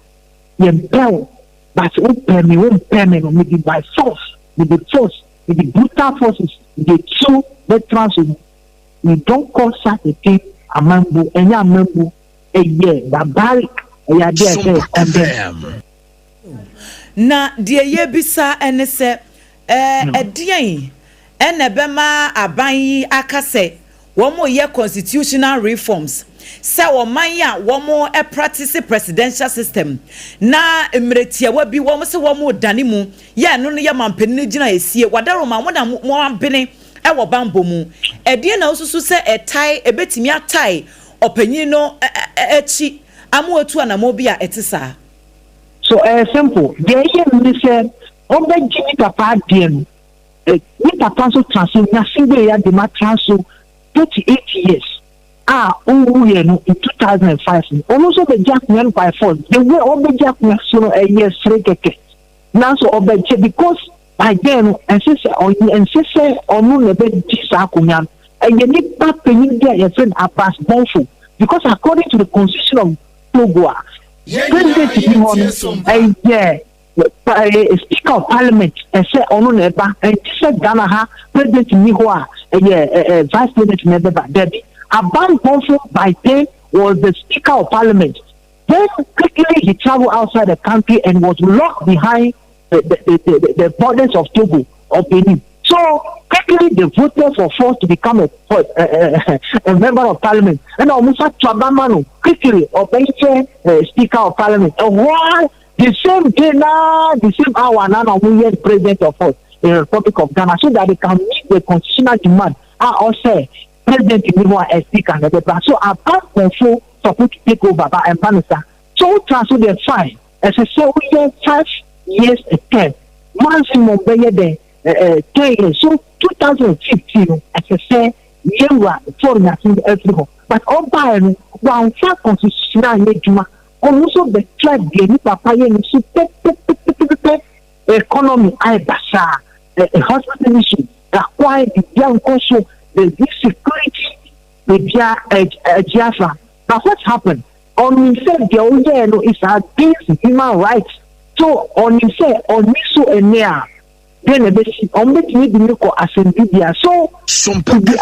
yɛn pɛ o but wo pɛ me wo mpɛ me no mede by force mede force mede brutal forces mede tuo bɛtra so no we don't call such a thing amambu ɛnyɛ amambu ɛyɛ barbaric, ɛyɛ adeɛ a ɛsɛ yɛ condemn.
Na deɛ yɛrebisa ne sɛ, ɛdeɛn na ɛbɛma aban yi aka sɛ wɔreyɛ constitutional reforms sɛ ɔman a wɔn practice presidential system na mmerɛ tiawa bi wɔn sɛ wɔredane mu yɛ ɛno no yɛ mampanin gyina esie wadaroma mo na mo abene wɔ banbɔ mu. Ɛdeɛn na wosusu sɛ ɛtae ɛbɛtumi atae ɔpanyin no akyi ama watu anammɔn bi a ɛte saa?
So ɛyɛ simple. Deɛ ɛyɛ mu ne sɛ ɔbɛgye ne papa adeɛ no. Ne papa nso tra so, Nyasingbe Eyadema tra so 38 years a ɔwuiɛ no in 2005 no. Ɔno nso bɛgye akonnwa no by force. The way ɔbɛgye akonnwa so no ɛyɛ sere kɛkɛ. Nanso ɔbɛgye because By then no, ɛnsɛ sɛ ɔyɛ, ɛnsɛ sɛ ɔno na ɛbɛgye saa akonnwa no. Ɛyɛ nipa panyin bi a yɛfrɛ no Abbas Bonfo. Because according to the constitution of Togo a, president bi hɔ no, ɛyɛ ɛyɛ speaker of parliament, ɛsɛ ɔno na ɛba. Ɛnte sɛ Ghana ha, president ni hɔ a, ɛyɛ ɛɛ vice president na ɛbɛba. Dabi, Abbas Bonfo by then was the speaker of parliament. Then quickly he traveled outside the country and was locked behind the, the, the, the, the borders of Togo or Benin. So quickly the voters were forced to become a member of parliament. Ɛna wɔn nsa to aba ma no quickly, ɔbɛyɛ Speaker of Parliament. Ɛhɔ ara, the same day na the same hour na wɔn yɛ President of us, the Republic of Ghana, so that they can meet the constitutional demand a ɔsɛ president ni hɔ a, speaker na ɛbɛba so abankɔnfo support to take over ba ɛmpa ne sa. So wotra so deɛ, fine, ɛsɛ sɛ woyɛ 5 years a term, maximum bɛyɛ dɛ 10 years. So 2015 no, ɛsɛ sɛ yɛwura Faure Gnassingbe afiri hɔ, but ɔbaa no, wɔamfa constitution anyɛ adwuma. Ɔno nso bɛtwa deɛ ne papa yɛ no so pɛpɛpɛpɛpɛ. Economy ayɛ basaa, hospital issue, akwan, bibia nkɔ so, the insecurity, bibia ɛgye afa. But what happened? Ɔnim sɛ deɛ ɔyɛɛ no is against human rights, so ɔnim sɛ ɔni so ɛnɛ a, then na ɛbɛsi ɔmo bɛtumi de ne kɔ asɛmbibia so to be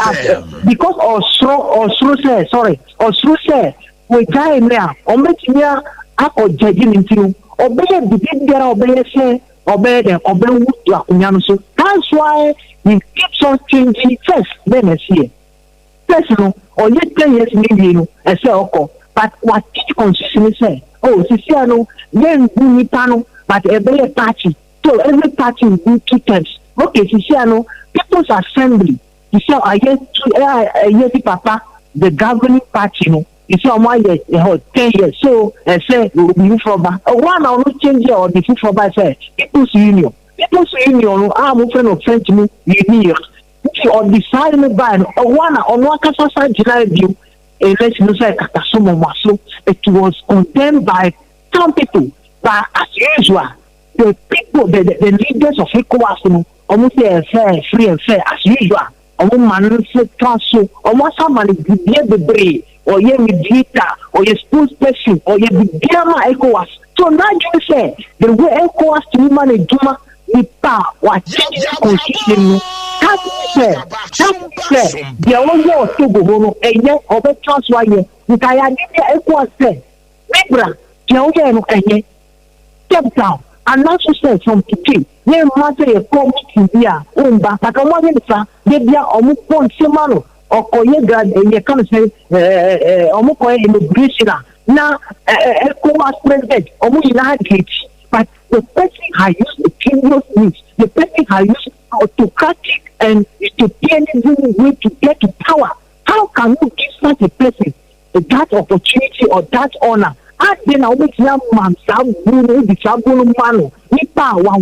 because ɔsoro sɛ, sorry, ɔsoro sɛ wagyae ne a, ɔmo bɛtumi akɔ gyagye ne. Nti no, ɔbɛyɛ bibi biara, ɔbɛyɛ sɛ ɔbɛyɛ dɛ ɔbɛwu to akonnwa no so. That's why he keeps on changing. First, then ɛsi yɛ first no, ɔyɛ 10 years ne wie no, ɛsɛ ɔkɔ, but wa teach constitution sɛ, oh, sisi ano yɛn ngu nipa no, but ɛbɛyɛ party, so every party will do two terms. Okay, sisi ano People's Assembly sisi ayɛ two, ɛyɛ ti papa, the governing party no, sisi ɔmo ayɛ ɛhɔ 10 years, so ɛsɛ obi foforɔ ba. Ɔwɔ na ɔno change yɛ, ɔde foforɔ ba sɛ People's Union. People's Union no a mo fɛ no French mu unir, nti ɔde saa no baa no, ɔwɔ na ɔno akasa sa gyina bio election no sɛ kata so mɔmɔ so. It was condemned by some people, but as usual, the people, the leaders of ECOWAS no, ɔmo sɛ ɛfɛ free and fair. As usual, ɔmo ma no nso toa so. Ɔmo asa ma no bibia bebree, ɔyɛ mediator, ɔyɛ spokesperson, ɔyɛ bibia ma ECOWAS. So n'adwene sɛ the way ECOWAS tumi ma no adwuma, nipa a wakyɛnye constitution no kaasi sɛ deɛ ɔyɛ wɔ Togo hɔ no, ɛyɛ ɔbɛtoa so ayɛ. Nkaeɛ bi a ECOWAS sɛ mebra, deɛ ɔyɛ no ɛnyɛ, step down, anaso sɛ from today yɛn mma sɛ yɛkɔ meeting bi a ɔmba kaka. Ɔmo ayɛ ne sa de bia ɔmo bɔ nsɛm ano, ɔkɔyɛ grad, yɛ ka no sɛ ɛɛ ɛɛ ɔmo kɔyɛ inauguration a na ɛɛ ECOWAS president, ɔmo nyinaa di akyi. But the person has used a previous means, the person has used autocratic and utopianism way to get to power. How can you give such a person that opportunity or that honour? Adi na wobɛtumi ama saa bu no, wodi saa bu no ma no, nipa a wa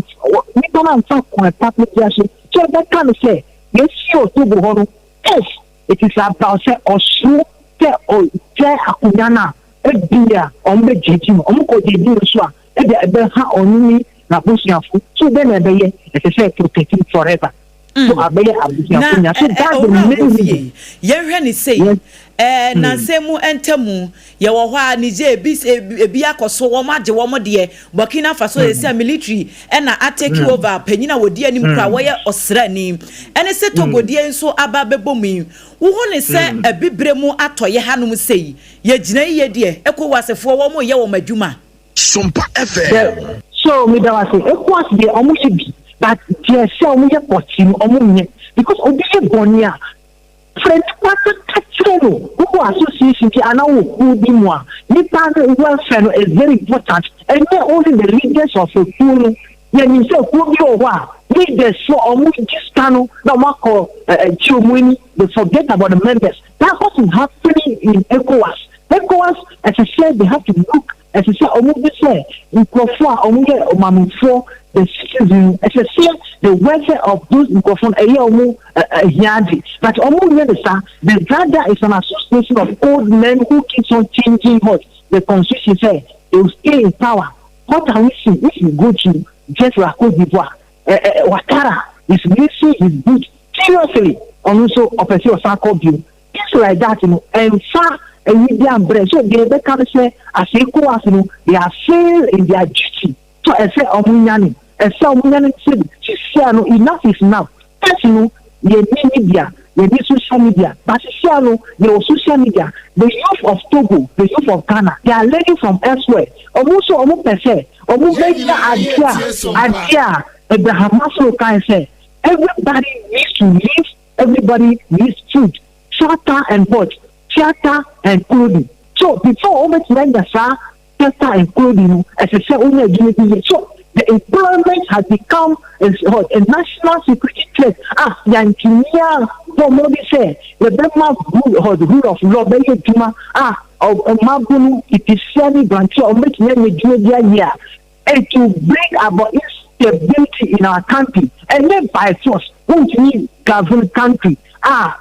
nipa na nfa kwan papa bi so so ɛbɛka no sɛ yɛsi Otobo hɔ no. Yes, it is about sɛ ɔsoro sɛ ɔgya akonnwa no a, ebi a ɔmo bɛ gyegye no, ɔmo kɔ gyegye no so a, ebi a ɛbɛha ɔno ne n'abusuafo so. Bɛn na ɛbɛyɛ ɛsɛ sɛ protect him forever so abɛyɛ abusuafo nya so. That's the main reason.
Yɛhwɛ ne sei, nansɛm mu ntamu yɛwɔ hɔ a, Niger ebi ebi akɔ so, wɔn agye wɔn deɛ. Burkina Faso yɛ sɛ military ɛna atake over, panyin a wɔdi anim kora wɔyɛ ɔsrani. Ɛne sɛ Togo deɛ nso aba abɛbɔ mu yi, wohu ne sɛ abibire mu atɔyɛ hanom sei, yɛgyina yie deɛ, ECOWASfoɔ wɔn yɛ wɔn adwuma.
Sompa FM.
So mi da wa se ECOWAS deɛ, ɔmo yɛ bi, but deɛ sɛ ɔmo yɛ pɔtee no, ɔmo nyɛ, because obi yɛ bɔnne a, frɛ nipa kaka kyerɛ no. Wowɔ association bi anaa wɔ kuo bi mu a, nipa no welfare no is very important. Ɛnyɛ only the leaders of a kuo no. Yɛnim sɛ kuo bi wɔ hɔ a, leaders fo ɔmo gye sika no na ɔmo akɔ ɛɛ kyi ɔmo ani, they forget about the members. That's what is happening in ECOWAS. ECOWAS, ɛsɛ sɛ they have to look, ɛsɛ sɛ ɔmo bi sɛ nkurɔfoɔ a ɔmo yɛ ɔmamefoɔ, the citizen, ɛsɛ sɛ the welfare of those nkurɔfoɔ no ɛyɛ ɔmo ɛhiade, but ɔmo nyɛ ne sa. The rather is an association of old men who keeps on changing what the constitution say, they will stay in power. What are we seeing? If you go to just like Cote d'Ivoire, Ouattara is missing his boot seriously. Ɔno nso ɔpɛ sɛ ɔsan kɔ bio, things like that no, ɛnfa ɛyi bi ambrɛ so. Deɛ ɛbɛka no sɛ as ECOWAS no, they are fail in their duty, so ɛsɛ ɔmo nyane, ɛsɛ ɔmo nyane sɛ sisia no, enough is enough. First no, yɛ ni media, yɛ ni social media, but sisia no, yɛ wɔ social media. The youth of Togo, the youth of Ghana, they are learning from elsewhere. Ɔmo nso ɔmo pɛ sɛ ɔmo bɛnya adeɛ a Abraham Maslow kan sɛ Everybody needs to live, everybody needs food, shelter and what? Shelter and clothing. So before wobɛtumi anya saa shelter and clothing no, ɛsɛ sɛ wonya adwuma bi yɛ. So the employment has become a, what, a national security threat a yɛantumi a bɔ mmɔden sɛ yɛbɛma rule, what, rule of law bɛyɛ adwuma a ɔmabunu titisia ne branteɛ a wɔbɛtumi anya adwuma bi ayɛ a it will bring about instability in our country. Ɛnyɛ by force wontumi govern country a.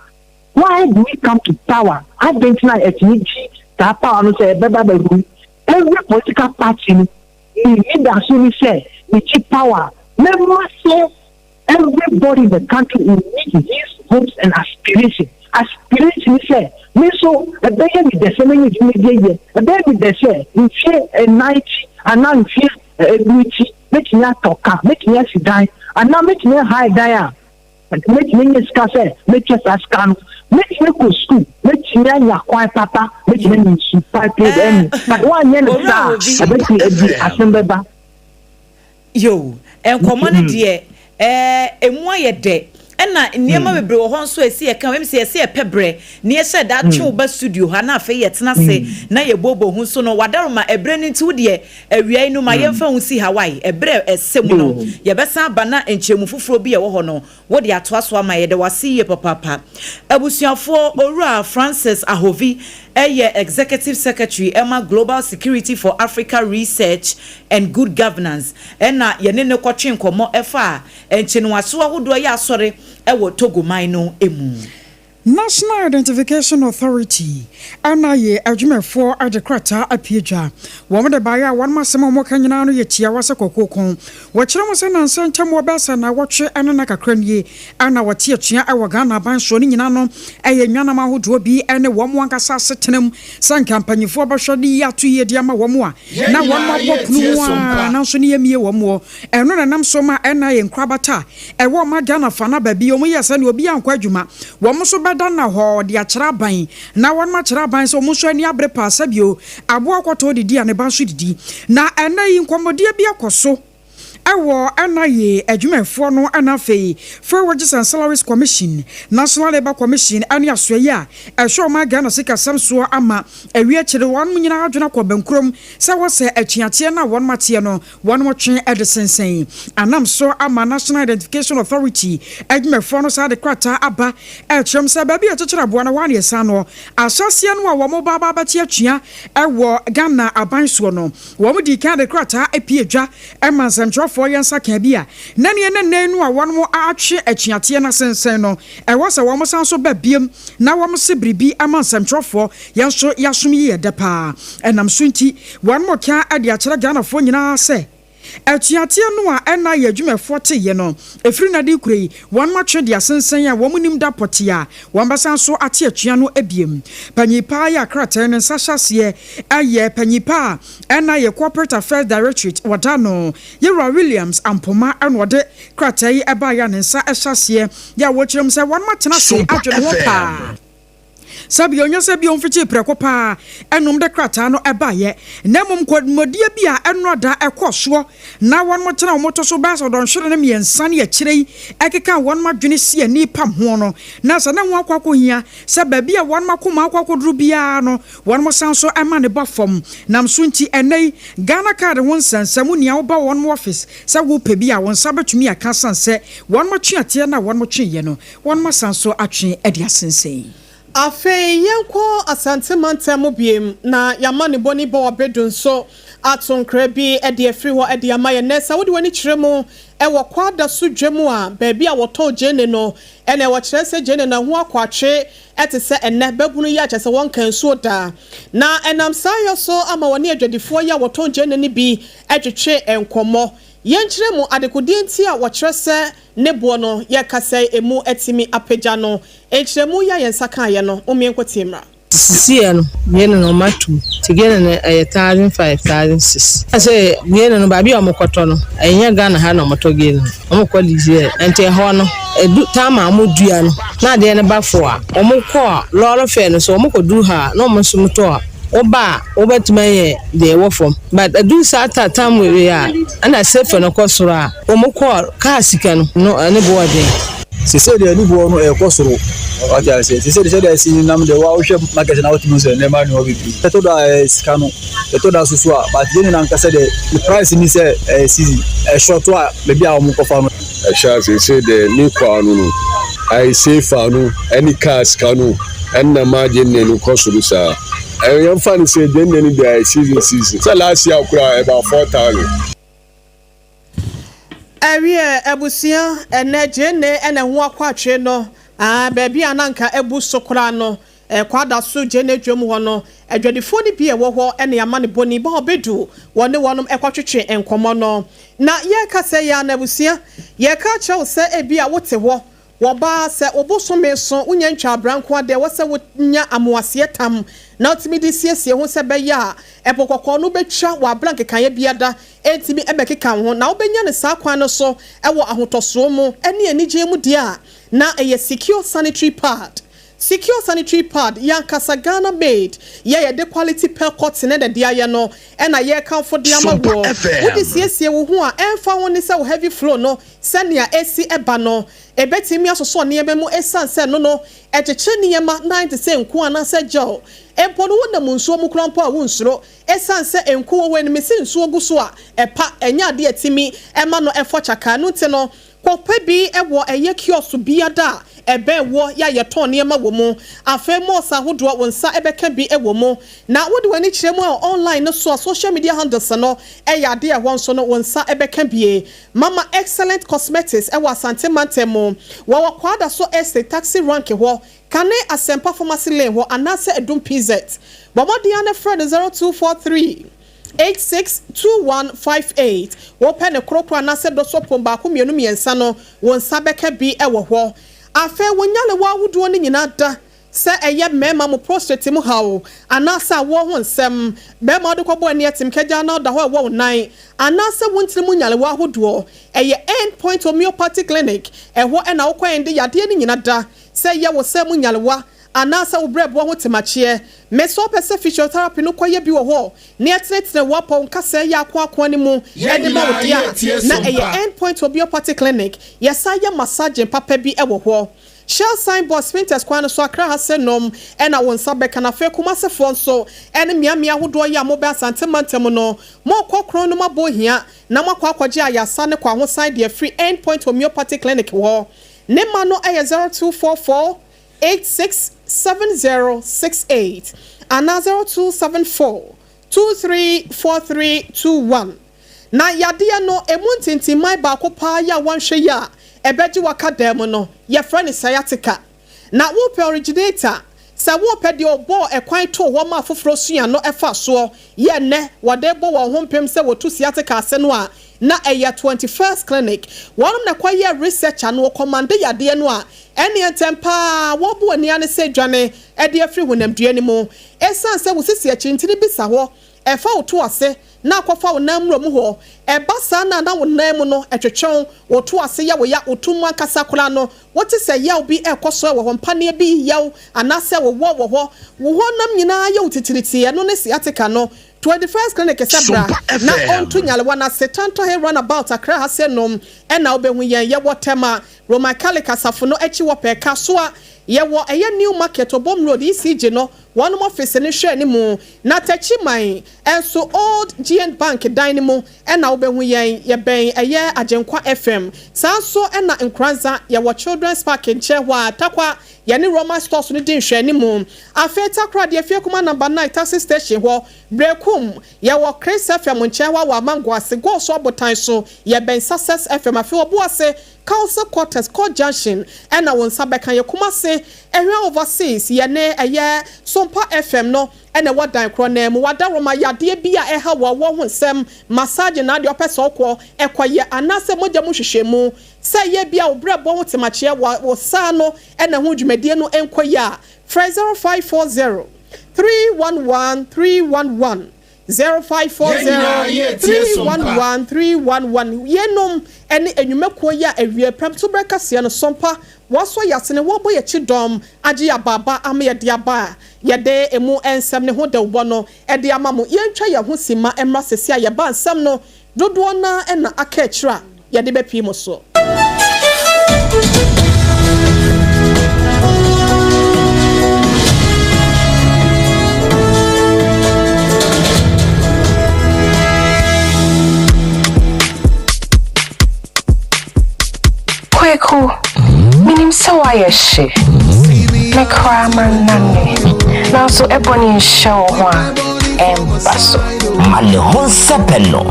Why do we come to power? Adɛn nti na yɛtumi gye saa power no sɛ ɛbɛba abɛgu? Every political party no ne nidaso ne sɛ megye power a, mɛma sɛ everybody in the country will meet his hopes and aspiration. Aspiration ne sɛ me nso ɛbɛyɛ me dɛ sɛ mɛnya adwuma bi ayɛ, ɛbɛyɛ me dɛ sɛ mfie nnan akyi anaa mfie du akyi mɛtumi atɔ car, mɛtumi asi dan anaa mɛtumi ahae dan a Mɛtumi anya sika sɛ mɛtua saa sika no. Mɛtumi akɔ sukuu. Mɛtumi anya kwan papa. Mɛtumi anya nsu pa ɛne. But woanyɛ no saa a, ɛbɛtumi adi asɛm bɛba.
Yo, nkɔmmɔ no deɛ, ɛɛ, emu ayɛ dɛ. Ɛna nneɛma bebree wɔ hɔ nso a ɛsɛ yɛka ho. Ɛm sɛ yɛsɛ yɛpɛ berɛ na yɛhyɛ da twe wo ba studio ha na afei yɛtena ase na yɛbooboo ho nso no. Wadaroma, ɛberɛ no nti wo deɛ awia yi no ma yɛmfa ho nsi Hawaii. Ɛberɛ a ɛsɛ mu no, yɛbɛsan aba na nkyerɛmu foforɔ bi a ɛwɔ hɔ no, wode atoa so ama yɛn. Yɛda wo ase yie papaapa. Abusuafoɔ, Owura Francis Ahovi yɛ Executive Secretary ma Global Security for Africa Research and Good Governance na yɛne no kɔtwe nkɔmmɔ ɛfa nkyenoaso ahodoɔ yɛ asɔre wɔ Togo man no mu.
National Identification Authority, NIA, adwumayɛfoɔ de krataa apue dwa. Wɔn de baeɛ a wɔn asɛm a wɔka nyinaa no yɛ tiawa sɛ kɔkɔɔ kɔn. Wɔkyerɛ mu sɛ nnansa ntam wɔ bɛyɛ sɛ nnawɔtwe ne nna kakra nie na wɔte atua wɔ Ghana aban soɔ. Ne nyinaa no yɛ nnwanam ahodoɔ bi ne wɔn ankasa asetena mu sɛ anka mpanimfoɔ bɛhwɛ de yi ato yie de ama wɔn a
Yɛn
na wɔn
nyinaa
abɔ pono
yɛretie
mu ara
Sompa.
nanso ne yɛmmie wɔn wɔ. Ɛno na ɛnam so ma NIA nkorabata a ɛwɔ ɔman Ghana fa na baabi wɔn yɛ sɛnea obiara nkɔ adwuma. Wɔn nso bɛda nnahɔɔ de akyerɛ aban na wɔn akyerɛ aban sɛ wɔn nso ani abere paa sɛbio aboa kɔtɔɔ didi a ne ba nso didi. Na ɛnnɛ yi nkɔmmɔdie bi akɔ so wɔ NIA adwumayɛfoɔ no na afei Fair Wages and Salaries Commission, National Labour Commission ne asoɛeɛ a ɛhwɛ ɔman Ghana sikasɛm soɔ ama awie akyire wɔn nyinaa adwene akɔ bankurom sɛ wɔsɛ atuateɛ no a wɔn ateɛ no wɔn twe de sensɛn anam so ama National Identification Authority adwumayɛfoɔ no saa de krataa aba ɛrekyerɛm sɛ baabi a ɛkyekyere aboa no hɔ ara na yɛsan no ahyɛaseɛ no a wɔn ba aba abɛte atua wɔ Ghana aban soɔ no wɔn dii kan de krataa pue dwa ma nsɛmtwerɛfoɔ yɛ nsa kaa bi a na neɛ na nnɛ no a wɔn atwe atuateɛ no asensɛn no ɛwɔ sɛ wɔn san so ba biom na wɔn se biribi ama nsɛmtwerɛfoɔ yɛn nso yɛasom yi yɛ dɛ paa ɛnam so nti wɔn ka de akyerɛ Ghanafoɔ nyinaa sɛ atuateɛ no a ɛna yɛ adwumayɛfoɔ teeɛ no ɛfiri nnɛ de rekura yi wɔn atwe de asensɛn a wɔn nim da pɔtee a wɔn bɛsan so ate atua no biom. Panyin paa yi a krataa no nsa hyɛ aseɛ yɛ panyin pa a ɛna yɛ Corporate Affairs Directorate wɔda no Yewura Williams Ampoma na ɔde krataa yi baeɛ a ne nsa hyɛ aseɛ yɛ a wɔkyerɛ mu sɛ wɔn atena ase
Sompa
adwene ho
FM.
paa. Sɛ bio, ɛnyɛ sɛ bio mfikyii prɛko pɛ ara ɛnom de krataa no baeɛ, na mmom nkɔmmɔdie bi a ɛnnora da ɛkɔɔ soɔ na wɔnom tenaa wɔn to so bɛyɛ sɛ dɔnhwere no mmiɛnsa ne akyire yi ɛkekaa wɔnom adwene si ani pam ho no, na sɛ na ho akɔ akɔhia sɛ baabi a wɔnom akoma akɔ akɔduru biara no wɔnom san so ma no ba fam. Nam so nti ɛnnɛ yi Ghana card ho nsɛnsɛm nea woba wɔnom office sɛ wopɛ bi a wo nsa bɛtumi aka sane sɛ wɔnom tweateɛ no a wɔnom tweeɛ no Wɔnom asan so atwe de asensɛn.
Afei yɛnkɔ Asante mantam mu biem na yɛama ne bɔni bɔ abedu nso ato nkra bi de afiri hɔ de ama yɛn. Nnɛ sɛ wode w'ani kyerɛ mu wɔ Kwadaso dwa mu a, baabi a wɔtɔn gyeene no na wɔkyerɛ sɛ gyeene no ɛho akɔ atwe te sɛ ɛnnɛ babunu yi a kyerɛ sɛ wɔnka nsuo da. Na ɛnam saa yɔ so ama wɔne adwadifoɔ yi a wɔtɔn gyeene no bi twetwe nkɔmmɔ. Yɛnkyerɛ mu adekodeɛ nti a wɔkyerɛ sɛ Ne boɔ no yɛ kasɛe emu atumi apagya no. Nkyerɛmu yi a yɛn nsa kaeɛ no, mommie nkɔtie mmra.
Sisiɛ no gyeene no ɔmo atum nti gyeene no ɛyɛ 1005 1006. Sɛ gyeene no baabi a ɔmo kɔtɔ no ɛnyɛ Ghana ha na ɔmo tɔ gyeene no ɔmo kɔ Nigeria nti ɛhɔ no ɛdu time a ɔmo dua no na adeɛ no ba fo a ɔmo kɔ a lɔɔre fare no so ɔmo kɔ duru ha a na ɔmo nso ɔmo tɔ a. Woba a wobɛtumi ayɛ deɛ ɛwɔ fam but ɛduru saa ta tam wei a ɛna sefa no kɔ soro a wɔn kɔ kaa sika no no ne bo ɔden.
Sesei deɛ ne boɔ no ɛkɔ soro wate aseɛ sesei deɛ sɛdeɛ ɛsi nam deɛ wa wohwɛ market na wotumi sɛ nneɛma ne hɔ bebree ɛtɔ da ɛyɛ sika no ɛtɔ da soso a but yɛn nyinaa nkasa deɛ ne price ni sɛ ɛyɛ season ɛshort a baabi a wɔn kɔfa no.
Ɛhyɛ ase sɛ deɛ ne kɔ ano no ayɛ sefa no ɛne kaa sika no ɛnna maa gyeene no kɔ soro saa. Yɛmfa no sɛ gyeene no deɛ ayɛ season season sɛ last year koraa about 4,000.
Ɛwiɛ abusua, ɛnɛ gyeene ɛna ɛho akɔ atwe no baabi a nanka ebu so koraa no, Kwada so gyeene dwam hɔ no, adwadifoɔ no bi a ɛwɔ hɔ ɛne ama ne bɔni ba ɔbɛdu wɔne wɔnom ɛkɔtwetwe nkɔmmɔ no. Na yɛreka sɛ yɛ ana abusua, yɛka kyerɛ wo sɛ ebi a wote hɔ wɔbaa sɛ wobosome so wonya ntwa abranko adeɛ wɔ sɛ wonya amoaseɛ tam na wotumi de siesie ho sɛ bɛyɛ a ɛpo kɔkɔɔ no bɛtwa wɔ abra nkekaeɛ biada ɛntumi ɛbɛkeka wo ho na wobɛnya ne saa kwan no so ɛwɔ ahotɔsoɔ mu ɛne anigye mu deɛ a na ɛyɛ Secure Sanitary Pad. Secure Sanitary Pad yankasa Ghana made, yɛ yɛde quality pearl cotton ɛna de ayɛ no ɛna yɛrekamfo de ama wɔ wode siesie wo ho a ɛmfa ho ne sɛ wo heavy flow no sɛnea esi ɛba no ebetumi asosɔ nneɛma mu esan sɛ no ɛkyekyere nneɛma nan te sɛ nku anaasɛ gel mpo no. Wonam nsuo mu kora mpo a wonsuro esan sɛ nku wɔ hɔ anim si nsuo gu so a ɛpa ɛnyɛ adeɛ ɛtumi ɛma no ɛfɔ kyaka no. Nti no kɔpɛ bi ɛwɔ ɛyɛ kiosk biada a ɛbɛn wɔ yɛ a yɛtɔn nneɛma wɔ mu. Afei malls ahodoɔ wɔn nsa ɛbɛka bi ɛwɔ mu na wode w'ani kyerɛ mu a online no so a social media handles no ɛyɛ adeɛ ɛhɔ nso no wɔn nsa ɛbɛka bie. Mama Excellent Cosmetics ɛwɔ Asante mantam mu, wɔwɔ Kwada so Estate taxi rank hɔ, kane Asɛmpa Pharmacy lane hɔ anaasɛ Edum PZ. Bɔ mmɔden ano frɛ no 0243 862158. Wɔpɛ ne korokoro anaasɛ dɔsɔ baako mmienu mmiɛnsa no wɔn nsa bɛka bi ɛwɔ hɔ. Afei wɔnyalewa ahodoɔ no nyinaa da sɛ ɛyɛ mmarima mo prostate mu haw anaasɛ awoɔ ho nsɛm, bɛrima wode kɔbɔ ani atim kagya na ɔda hɔ ɛwɔ wo nan anaasɛ wo ntiri mu nyalewa ahodoɔ, ɛyɛ End Point Homeopathy Clinic ɛhɔ ɛna wokɔ yɛn de yadeɛ no nyina da sɛ ɛyɛ wo sɛ mu nyalewa anaasɛ wo brɛboɔ ho temakyeɛ mɛsɛ wopɛ sɛ physiotherapy no kɔyɛ bi wɔ hɔ ne ɛtenetene wɔapɔ nkasɛɛ yɛ akoakoa no mu ɛde ma wo deɛ a na ɛyɛ End Point Homeopathy Clinic. Yɛsa yɛ massaging papa bi ɛwɔ hɔ. Shell signboard, Spintex kwan no so, Akra ha sɛ nom ɛna wo nsa bɛka. Na afei Kumasefoɔ nso ɛne mmeammea ahodoɔ yi a mobɛ Asante mantam no, mɔkɔ kron no mabɔ hia na moakɔ akɔgye ayasa ne kɔ ahosan deɛ firi End Point Homeopathy Clinic hɔ. Ne ma no ɛyɛ 0244 867068 anaa 0274 234321. Na yadeɛ no emu ntintimman baako paa yi a wɔnhwɛ yi a ɛbɛgye waka dan mu no yɛfrɛ no sciatica. Na wopɛ originator sɛ wopɛ deɛ ɔbɔɔ ɛkwan to hɔ ma afoforɔ sua no ɛfa soɔ yɛ nnɛ wɔde bɔ wɔn ho mpem sɛ wɔtu sciatica ase no a na ɛyɛ 21st Clinic. Wɔnom na kɔyɛ research ano wɔkɔmande yadeɛ no a ɛne ntɛm paa wɔbu ani ane sɛ dwane ɛde afiri honamdua no mu ɛsiane sɛ wo sisi akyintini bi sa hɔ ɛfa wo to ase na akɔfa wo nan mmura mu hɔ. Ɛba saa na na wo nan mu no ɛtwetwɛn wo to ase yɛ wo ya, wo to mu ankasa koraa no wote sɛ yaw bi ɛkɔ so wɔ hɔ, mpaneɛ bi yaw anaasɛ wowɔ wɔ hɔ, wo hɔ nam nyinaa yɛ wo titiriti. Ɛno ne sciatica no. 21st Clinic sɛ bra na ɔnto nyalewa na se Tantohe Roundabout, Akra ha sɛ nom ɛna wobɛhu yɛn. Yɛwɔ Tɛma Roman Catholic asafo no akyi wɔ pɛɛ Kasoa. Yɛwɔ ɛyɛ New Market, Obom Road, ECG no wɔnom office no hwɛ ne mu. Na Takyi man ɛnso Old GN Bank dan no mu ɛna wobɛhu yɛn, yɛbɛn ɛyɛ Agyenkwa FM. Saa nso ɛna Nkoranza yɛwɔ Children's Park nkyɛn hɔ a Takwa yɛne Roman Stores no di nhwɛ mu. Afei Takora deɛ Fie Kuma number 9 taxi station hɔ. Brekum yɛwɔ Chris FM nkyɛn hɔ a wɔ Amango ase Gɔɔso abotan so yɛbɛn Success FM. Afei ɔbo ase Council Quarters, Court Junction ɛna wɔn nsa bɛka yɛ. Kumase Ɛhwɛ Overseas yɛne ɛyɛ Sompa FM no ɛna ɛwɔ dan korɔ nan mu. Wada Roma yadeɛ bi a ɛha wɔ wɔ ho nsɛm massage na adeɛ ɔpɛ sɛ ɔkɔ ɛkɔyɛ anaasɛ mogya mu hwehwɛ mu sɛ yɛ bi a obrɛ bɔ ho temakyerɛ wɔ wɔ saa no ɛna ho dwumadie no nkɔ yɛ a frɛ 0540 311 311. 0540 311 311. Yeinom ne nnwumakuo yi a awie prɛmtoberɛ kaseɛ no Sompa wɔasɔ yɛn asene, wɔrebɔ yɛn kyidɔm, agye yɛn abaaba ama yɛde aba a yɛde emu nsɛm ne ho dawubɔ no de ama mo. Yɛntwa yɛn ho simma mmra seesei a yɛba nsɛm no dodoɔ no ara na aka akyire a yɛde bɛpue mo so.
Kweku, minim sɛ woayɛ hye. Me koraa mannane. Nanso ɛbɔne nhyɛ wo ho a, ɛmba so.
Ma ne ho nsɛpɛ no.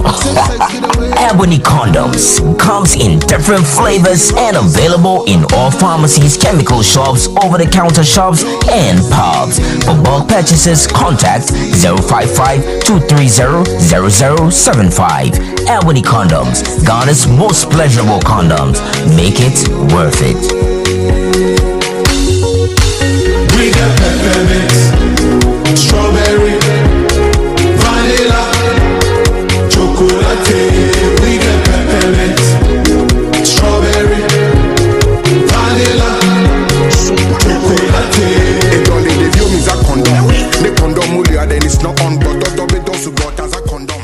Ebony condoms comes in different flavors and available in all pharmacies, chemical shops, over-the-counter shops, and pubs. For bulk purchases, contact 055 230 0075. Ebony condoms, Ghana's most pleasurable condoms. Make it worth it.
We got peppermint, strawberry, vanilla, chocolate. We got peppermint, strawberry, vanilla, chocolate.
condom. Condom, then it's not on, but condom.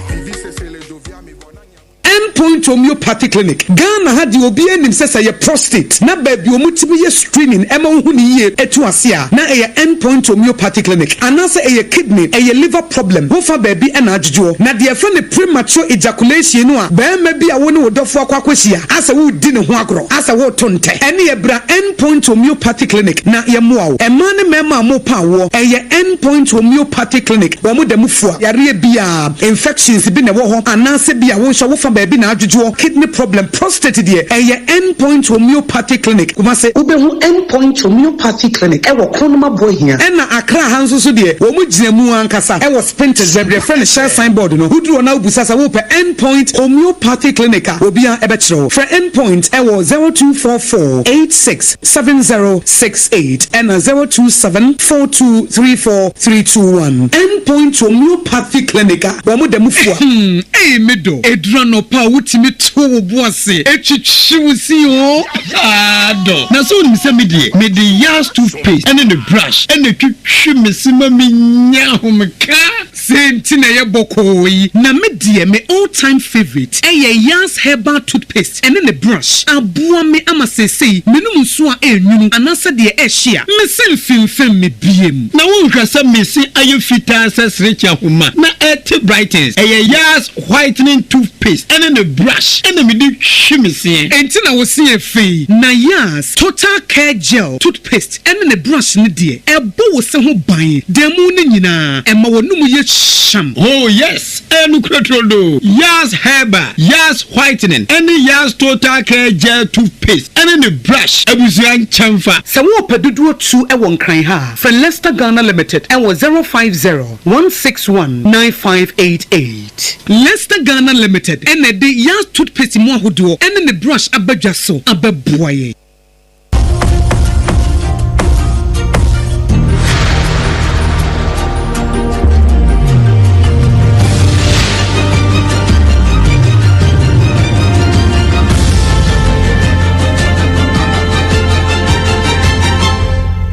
Endpoint Homeopathy Clinic, Ghana ha deɛ obiara nim sɛ sɛ ɛyɛ prostate na baabi a wɔtumi yɛ screening ɛma wohu no yie ɛtu ase a na ɛyɛ Endpoint Homeopathy Clinic anaasɛ ɛyɛ kidney, ɛyɛ liver problem wofa baabi ɛna adwodwoɔ. Na deɛ yɛfrɛ no premature ejaculation no a barima bi a wo ne wo dɔfoɔ akɔ akɔhyia asɛ woredi ne ho agorɔ asɛ woreto ntɛ ɛneɛ bra Endpoint Homeopathy Clinic na yɛmmoa wo. Mmaa ne mmarima a morepa awoɔ ɛyɛ Endpoint Homeopathy Clinic wɔn da mu fua yareɛ biara. Infections bi na ɛwɔ hɔ anaasɛ bi a wo nso wo fa baabi na adwodwoɔ, kidney problem, prostate deɛ ɛyɛ End Point Homeopathy Clinic, Kumase. Wobɛhu End Point Homeopathy Clinic wɔ Kronum Aboahia. Ɛna Accra ha nso so deɛ wɔn gyina mu ankasa wɔ Spintex baabi yɛfrɛ no Shell sign board no, woduru hɔ na wobisa sɛ wopɛ End Point Homeopathy Clinic a obiara bɛkyerɛ wo. Frɛ End Point wɔ 0244 86 7068 ɛna 027 42 34 321. End Point Homeopathy Clinic a wɔn da mu fua.
Hmm ei me dɔ, ɛduru anɔpa a wotumi to wo bo ase twitwi wo se oo haa dɔ. Na sɛ wonim sɛ me deɛ mede Yas toothpaste ne ne brush na ɛtwitwi me se ma menya ahomeka.
Sei nti na ɛyɛ bɔkɔɔ yi. Na me deɛ me all time favourite ɛyɛ Yas herbal toothpaste ɛne ne brush. Aboa me ama seesei menom nsuo a ɛnwunu anaasɛ deɛ ɛhye a, me se mfimfim me biem.
Na wonhwɛ sɛ me se ayɛ fitaa sɛ serekye ahoma na ɛte brightens. Ɛyɛ Yas whitening toothpaste ɛne ne brush ɛna mede twi me seɛ.
Enti na wo se yɛ fɛ yi. Na Yas total care gel toothpaste ɛne ne brush no deɛ, ɛbɔ wo se ho ban da mu no nyinaa, ɛma w'anomu yɛ hyeam.
Oh yes, ɛyɛ nokorɛ turodoo. Yas Herbal, Yas Whitening ɛne Yas Total Care Gel Toothpaste ɛne ne brush abusua nkyɛnfa.
Sɛ worepɛ dodoɔ tu wɔ Nkran ha a, frɛ Lester Ghana Limited wɔ 050 161 9588. Lester Ghana Limited na ɛde Yas Toothpaste mu ahodoɔ ɛne ne brush aba dwa so abɛboa yɛn.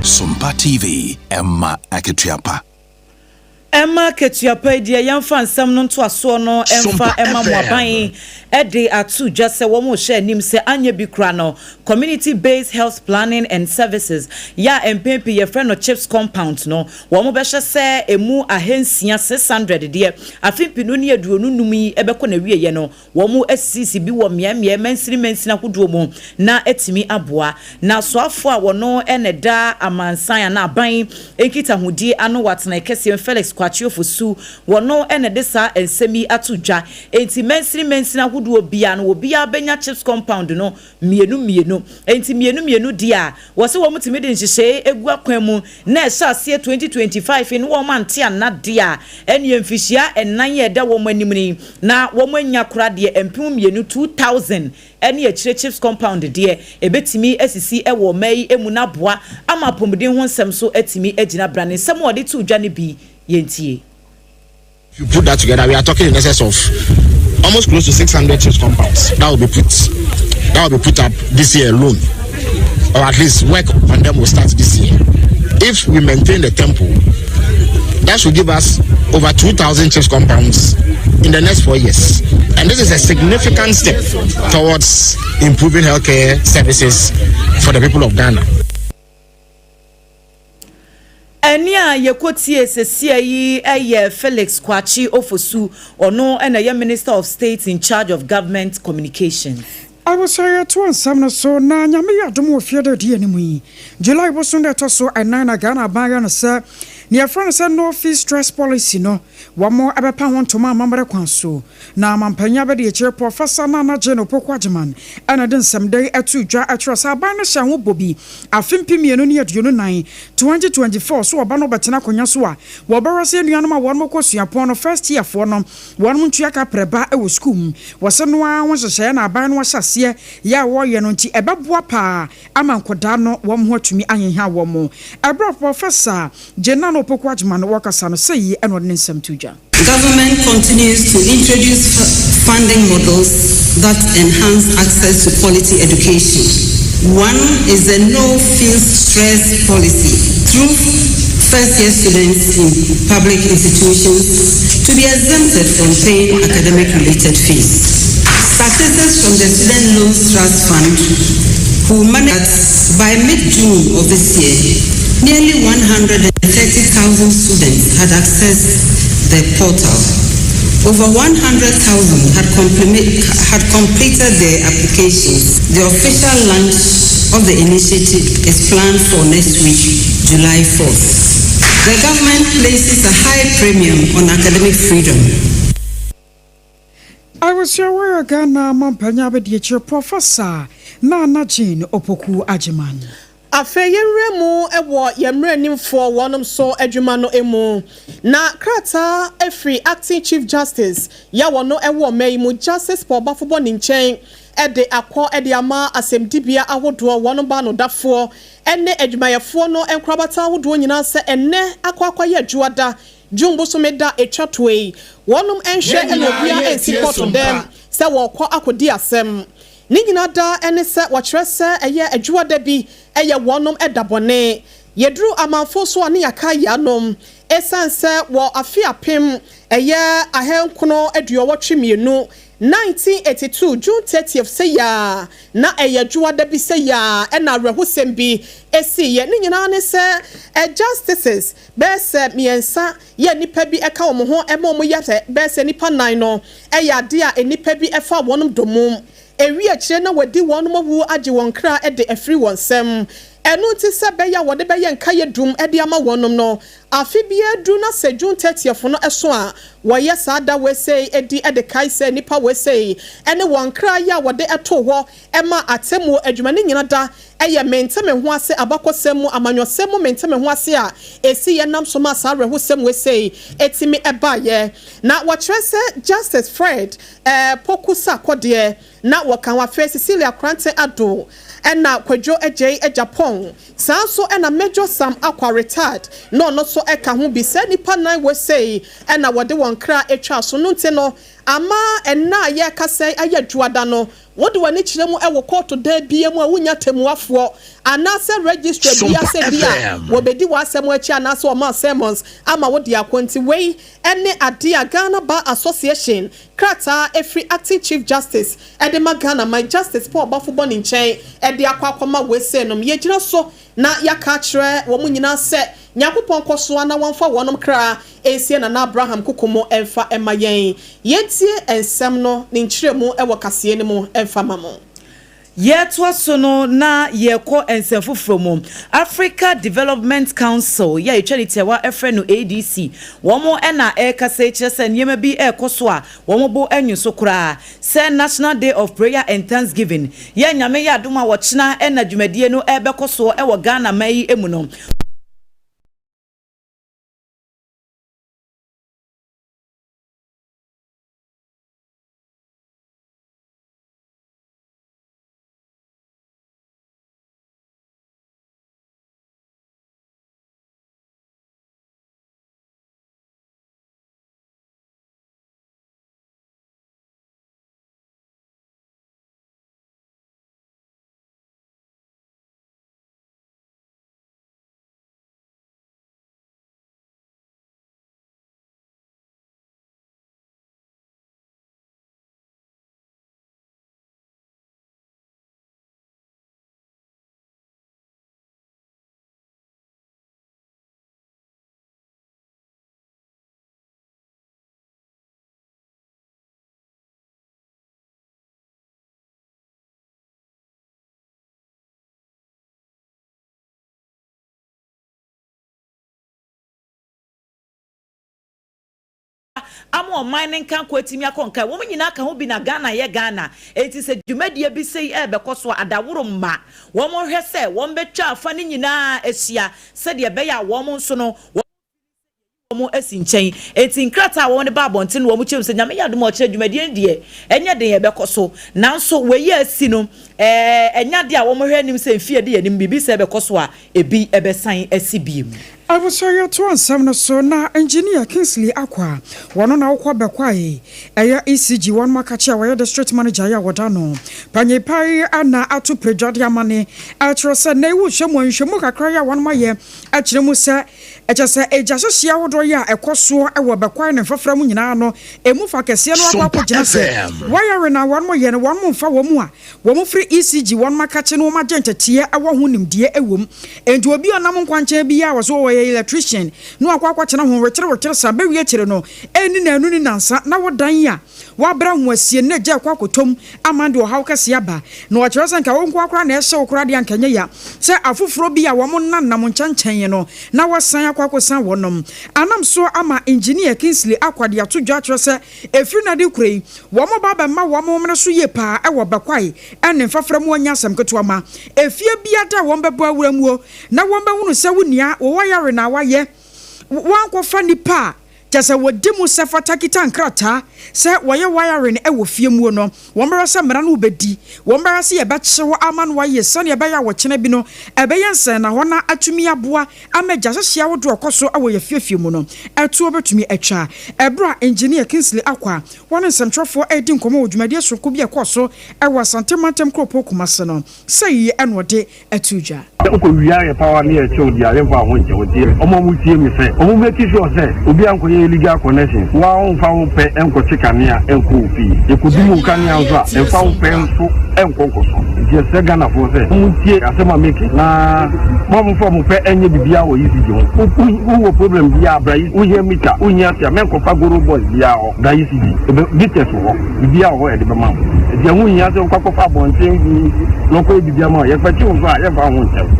Sompa TV, ɛma akatua pa.
Ɛma akatua pa yi deɛ yɛmfa nsɛm no ntoasoɔ no mfa ma mo aban de ato dwa sɛ wɔn rehyɛ anim sɛ anyɛ bi koraa no Community Based Health Planning and Services yɛ a mpɛn pii yɛfrɛ no CHIPS compounds no wɔn bɛhyɛ sɛ ɛmu ahansia, 600, deɛ afe mpenu ne 25 yi bɛkɔ n'awieɛ no Wɔasisisisi bi wɔ mmeaemmeae mansini mansini ahodoɔ mu na atumi aboa. Na soafoɔ a wɔno na ɛda amansan anaa aban nkitahodie ano wɔ atenae kɛseɛ mu, Felix Kwakye Ofosu, wɔno na ɛde saa nsɛm yi ato dwa. Enti mansini mansini ahodoɔ biara no obiara bɛnya chips compound no mmienu mmienu. Enti mmienu mmienu deɛ a, wɔse wɔtumi de nhyehyɛe gu akwan mu na ɛhyɛ aseɛ 2025 na wɔn ante anna deɛ a, ɛneɛ mfihyia nnan a ɛda wɔn anim no yi na wɔn anya kora deɛ 2000, 2000, ne akyire chips compound deɛ ɛbɛtumi asisi wɔ ɔman yi mu na aboa ama apɔmuden ho nsɛm so atumi agyina brane. Nsɛm a wɔde too dwa no bi yɛntie.
If you put that together, we are talking in excess of almost close to 600 CHPS compounds that will be put that will be put up this year alone, or at least work on them will start this year. If we maintain the tempo, that should give us over 2,000 CHPS compounds in the next four years. And this is a significant step towards improving healthcare services for the people of Ghana.
Ɛnne a yɛkɔtiee sesia yi yɛ Felix Kwakye Ofosu, ɔno na ɛyɛ Minister of State in charge of Government Communications.
Abusua yɛtoa nsɛm no so na Nyame yɛ adom wɔ fie da adi anim yi, July bosom da ɛtɔ so ɛnan na Ghana aban ayɛ no sɛ nea yɛfrɛ no sɛ No Fee Stress Policy no wɔn ɛbɛpa ho ntoma amammerɛ kwan so. Na amampanyin abadiakyire Prɔfɛsa Nana Jane Opoku Agyemang na ɛde nsɛmda yi too dwa kyerɛ sɛ aban no hyɛɛ ho bɔ bi afe 2024, 2024, so ɔba no bɛtena akonnwa so a wɔbɛhwɛ sɛ anuanom a wɔnom kɔ suapɔn no first year foɔ no wɔnom ntua kaprɛ ba wɔ sukuu mu. Wɔse no ara ho nhyehyɛeɛ na aban no ahyɛ aseɛ yɛ a wɔreyɛ no nti ɛbɛboa paa ama nkwadaa no wɔn ho atumi aheha wɔn. Ɛberɛ a Prɔfɛsa Jane Nana Opoku Agyemang wɔkasa no sɛyi na ɔde ne nsɛm too dwa.
Government continues to introduce funding models that enhance access to quality education. One is the no fees stress policy through first year students in public institutions to be exempted from paying academic related fees. Statistics from the Student Loans Trust Fund who managed that by mid-June of this year, nearly 130,000 students had accessed the portal. Over 100,000 had, had completed their applications. The official launch of the initiative is planned for next week, July 4th. The government places a high premium on academic freedom.
Abusua wɔ Ghana mampanyin abadiakyire Professor Nana Jane Opoku Agyemang.
Afei yɛnwura mu wɔ yɛn mmaranimfoɔ wɔnom so adwuma no mu. Na krataa firi Acting Chief Justice yɛ a wɔno wɔ ɔman yi mu Justice Paul Bafobɔ ne nkyɛn de akɔ de ama asɛmdibea ahodoɔ wɔnom baanodafoɔ ne adwumayɛfoɔ no nkorabata ahodoɔ nyinaa sɛ ɛnnɛ akɔ akɔyɛ adwuada June bosome da ɛtwa toɔ yi wɔnom nhwɛ na obiara nsi kɔɔto dɛm sɛ wɔrekɔ akɔdi asɛm. Ne nyina daa ne sɛ wɔkyerɛ sɛ ɛyɛ adwuada bi yɛ wɔnom da bɔne. Yɛduru amanfo so a ne yɛakae yɛanom esiane sɛ wɔ afe apem ɛyɛ ahankono aduɔwɔtwe mmienu, 1982, June 30th sɛyi ara na ɛyɛ adwuada bi sɛyi ara ɛna awerɛhosɛm bi siiɛ. Ne nyinaa ne sɛ Justices bɛyɛ sɛ mmiɛnsa yɛ nnipa bi ka wɔn ho ma wɔyɛ sɛ bɛyɛ sɛ nnipa nnan no yɛ adeɛ a nnipa bi fa wɔnom domum. Ewie akyire na wɔadi wɔnom awu agye wɔn kra de afiri wɔn nsam. Ɛno nti sɛ ɛbɛyɛ a wɔde bɛyɛ nkaeɛ dum de ama wɔnom no, afe biara duru na sɛ June 30th no so a, wɔyɛ saa da wei di de kae sɛ nnipa wei ne wɔn kra yɛ a wɔde too hɔ maa atemmuo adwuma no nyina da yɛ mente-me-ho-ase abakɔsɛm mu amanyɔsɛm mu mente-me-ho-ase a ɛsiiɛ nam so maa saa awerɛhosɛm wei sei tumi baeɛ. Na wɔkyerɛ sɛ Justice Fred Poku Sarkodie na wɔka ho, afei Cecilia Koranteng Addo ɛna Kwadwo Adjei Agyapong, saa nso na Major Sam Akwa retired na ɔno nso ka ho bi. Saa nnipa nan wei sei na wɔde wɔn kra twaa so no nti no ama ɛnnɛ a yɛrekasa yi ayɛ Dwoada no, Wode w'ani kyerɛ mu wɔ kɔɔto dan biara mu a wunnya tɛmmuafoɔ anaasɛ registrar biara
Sompa
sɛ bi a
FM.
wɔbɛdi w'asɛm akyi anaasɛ wɔma wo sermons ama wode akɔ. Nti wei ne adeɛ a Ghana Bar Association krataa ɛfiri Acting Chief Justice de ma Ghana man Justice Paul Baffoe ne nkyɛn de akɔ akɔma wei sei nom. Yɛgyina so na yɛaka akyerɛ wɔn nyinaa sɛ Nyankopɔn nkɔ so ara na wɔmfa wɔnom kra nsie Nana Abraham koko mu mfa mma yɛn. Yɛntie nsɛm no ne nkyerɛmu wɔ kaseɛ no mu mfa ma mo.
Yɛtoa so no na yɛkɔ nsɛm foforɔ mu. Africa Development Council yi a yɛtwa ne tiawa frɛ no ADC, wɔn na ɛrekasa yi kyerɛ sɛ nneɛma bi rekɔ so a wɔn bo nnwo so koraa sɛ National Day of Prayer and Thanksgiving yɛ Nyame yɛ adom a ɔkyena na dwumadie no rebɛkɔ soɔ wɔ Ghana man yi mu no. ama ɔman no nkanko atumi akɔ nkan. Wɔn nyinaa ka ho bi na Ghana yɛ Ghana. Enti sɛ dwumadie bi sei rebɛkɔ so a, adaworo mma wɔhwɛ sɛ wɔbɛtwa afa no nyinaa ahyia sɛdeɛ ɛbɛyɛ a wɔn nso no wɔn wɔn asi nkyɛn. Enti nkrataa a wɔde ba abɔnten no wɔkyerɛ mu sɛ Nyame yɛ adom a ɔkyerɛ dwumadie no deɛ ɛnyɛ den ɛbɛkɔ so. Nanso wei a asi no ɛnyɛ adeɛ a wɔhwɛ anim sɛ mfeɛ a ɛdi anim biribi sɛɛ bɛkɔ so a ebi bɛsan asi bio.
Abusua yɛtoa nsɛm no so na Engineer Kingsley Akwa wɔno na wokɔ Bɛkwae ɛyɛ ECG wɔnom akakye a wɔyɛ District Manager yi a wɔda no panyin pa yi na ato predwade amane ɛkyerɛ sɛ nnɛ yi wohwɛ mu a nhwɛmu kakra yi a wɔnom ayɛ ɛkyerɛ mu sɛ Ɛkyɛ sɛ egya hyehyeɛ ahodoɔ yi a ɛkɔ soɔ wɔ bɛkwae ne mfrafra mu nyinaa no, ɛmu fa kɛseɛ no akɔ akɔgyina sɛ wiring a wɔn yɛ no wɔn mfa wɔn a wɔn firi ECG wɔn akakye no wɔn agye nteteɛ wɔ ho nimdeɛ wɔ mu. Enti obi a ɔnam nkwankyɛn biara a ɔse ɔyɛ electrician na wakɔ akɔtena ho wekyere wekyere saa bɛwie akyire no ɛnni naanu ne nansa na wo dan a Woabrɛ ho asie na gya kɔ akɔtɔ mu ama de ɔhaw kɛse aba. Na ɔkyerɛ sɛ nka wo nkoa koraa na ɛhyɛ wo koraa deɛ anka ɛnyɛ ya sɛ afoforɔ bi a wɔn nenam nkyɛnkyɛn no na wɔasan akɔ akɔsan wɔnom. Anam so ama Engineer Kingsley Akwa de ato dwa akyerɛ sɛ ɛfiri nnɛ de rekora yi wɔn ba abɛma wɔn mene so yie paa wɔ Bɛkwae ne Mfafra mu ɔnyɛ asɛm ketewa ma efie biara a wɔn bɛbɔ awura muo na wɔn bɛhunu sɛ wo nua wo wayare na wayɛ woankɔfa nipa a Kyerɛ sɛ wɔdi mu sɛ fata kita nkrataa sɛ wɔyɛ wiring wɔ fie muo no, wɔbɛhwɛ sɛ mmara no wobɛdi, wɔbɛhwɛ sɛ yɛbɛkye wo ama no ayie sɛdeɛ ɛbɛyɛ a ɔkyena bi no ɛbɛyɛ nsɛnnahɔ na atumi aboa ama gyahyehyeɛ ahodoɔ a ɛkɔ so wɔ yɛn afiefie mu no ɛtoɔ bɛtumi atwa. Ɛberɛ a Engineer Kingsley Akwa wɔne nsɛmtwerɛfoɔ redi nkɔmmɔ wɔ dwumadie soronko bi a ɛkɔɔ so wɔ Asante Mantam kuropɔn Kumase no, sei na ɔde too dwa.
Sɛ wokɔ wia yɛ power ne yɛ kyew deɛ a yɛmfa wo ho nkyɛ wo nti ɔmo a ɔmo tie me sɛ ɔmo make sure sɛ obiara nkɔyɛ illegal connections wo ara womfa wo pɛ nkɔkye kanea nkɔ wo fie yɛkɔdum wo kanea nso a mfa wo pɛ nso nkɔ nkɔsɔ nti yɛsrɛ Ghanafoɔ sɛ ɔmo ntie asɛm a meke na mo a momfa mo pɛ nyɛ biribiara wɔ ECG ho wo wɔ problem biara bra wohia meter wohia sia mɛnkɔfa goro boys biara hɔ bra ECG ebe meters wɔ hɔ. Biribiara wɔ hɔ a yɛde bɛma wo. Enti ɛho nhia sɛ wokɔ akɔfa abɔnten bi na wɔkɔyɛ biribi ama wo. Yɛfɛkye wo nso a, yɛmfa wo ho nkyɛ wo.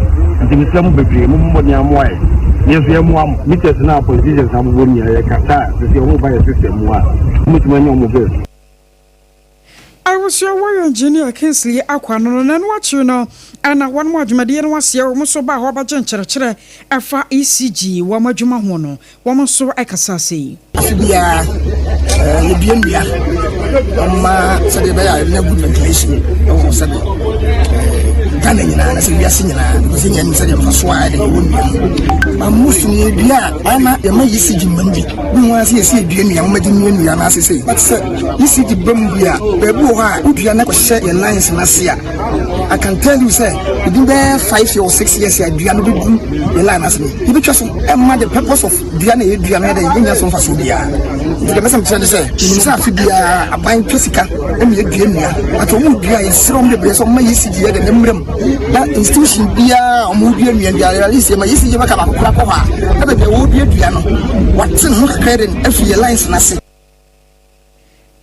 Enti mesrɛ mo bebree, mommɔ mmɔden ara mmoa yɛn, na yɛn nso yɛmmoa mo. Meters no a politicians abobɔ no nyinaa, yɛkasa a, seesei wɔreba yɛn system mu a, wɔbɛtumi anya wɔn bills.
Abusua Warrior Engineer Kingsley Akwa no no, na ɛno akyiri no na wɔn a dwumadie no aseɛ wɔn nso baa hɔ bɛgye nkyerɛkyerɛ ɛfa ECG wɔn adwuma ho no. Wɔn nso kasaa sei.
Afe biara yɛdua nnua ma sɛdeɛ ɛbɛyɛ a yɛbɛnya good ventilation wɔ sɛdeɛ Ghana nyinaa na sɛ wiase nyinaa because yɛnya nim sɛdeɛ mfasoɔ a ɛde ɛwɔ nnua mu ba most no yɛdua a ɛna yɛma ECG mmam bi bi ho ara sɛ yɛsɛ yɛdua nnua momagye nnua nnua no ase sei but sɛ ECG ba mu bi a baabi wɔ hɔ a wodua no kɔhyɛ yɛn lines no ase a I can tell you sɛ within bɛyɛ 5 or 6 years a dua no bɛduru yɛn line ase no yɛbɛtwa so ɛmma the purpose of dua na yɛdua no yɛ dɛ yɛnya so mfasoɔ biara. Nti deɛ mɛsɛ mekyerɛ ne sɛ menim sɛ afe biara aban twa sika ma yɛdua nnua but wɔn dua yɛsrɛ wɔn bebree sɛ wɔn ma ECG yɛ dɛ ne mmerɛ mu na institution biara a wɔn dua nnua biara at least yɛma ECG bɛka baako kora kɔ hɔ a na baabi a wɔdua dua no wɔate ne ho kakra de afiri yɛ lines no ase.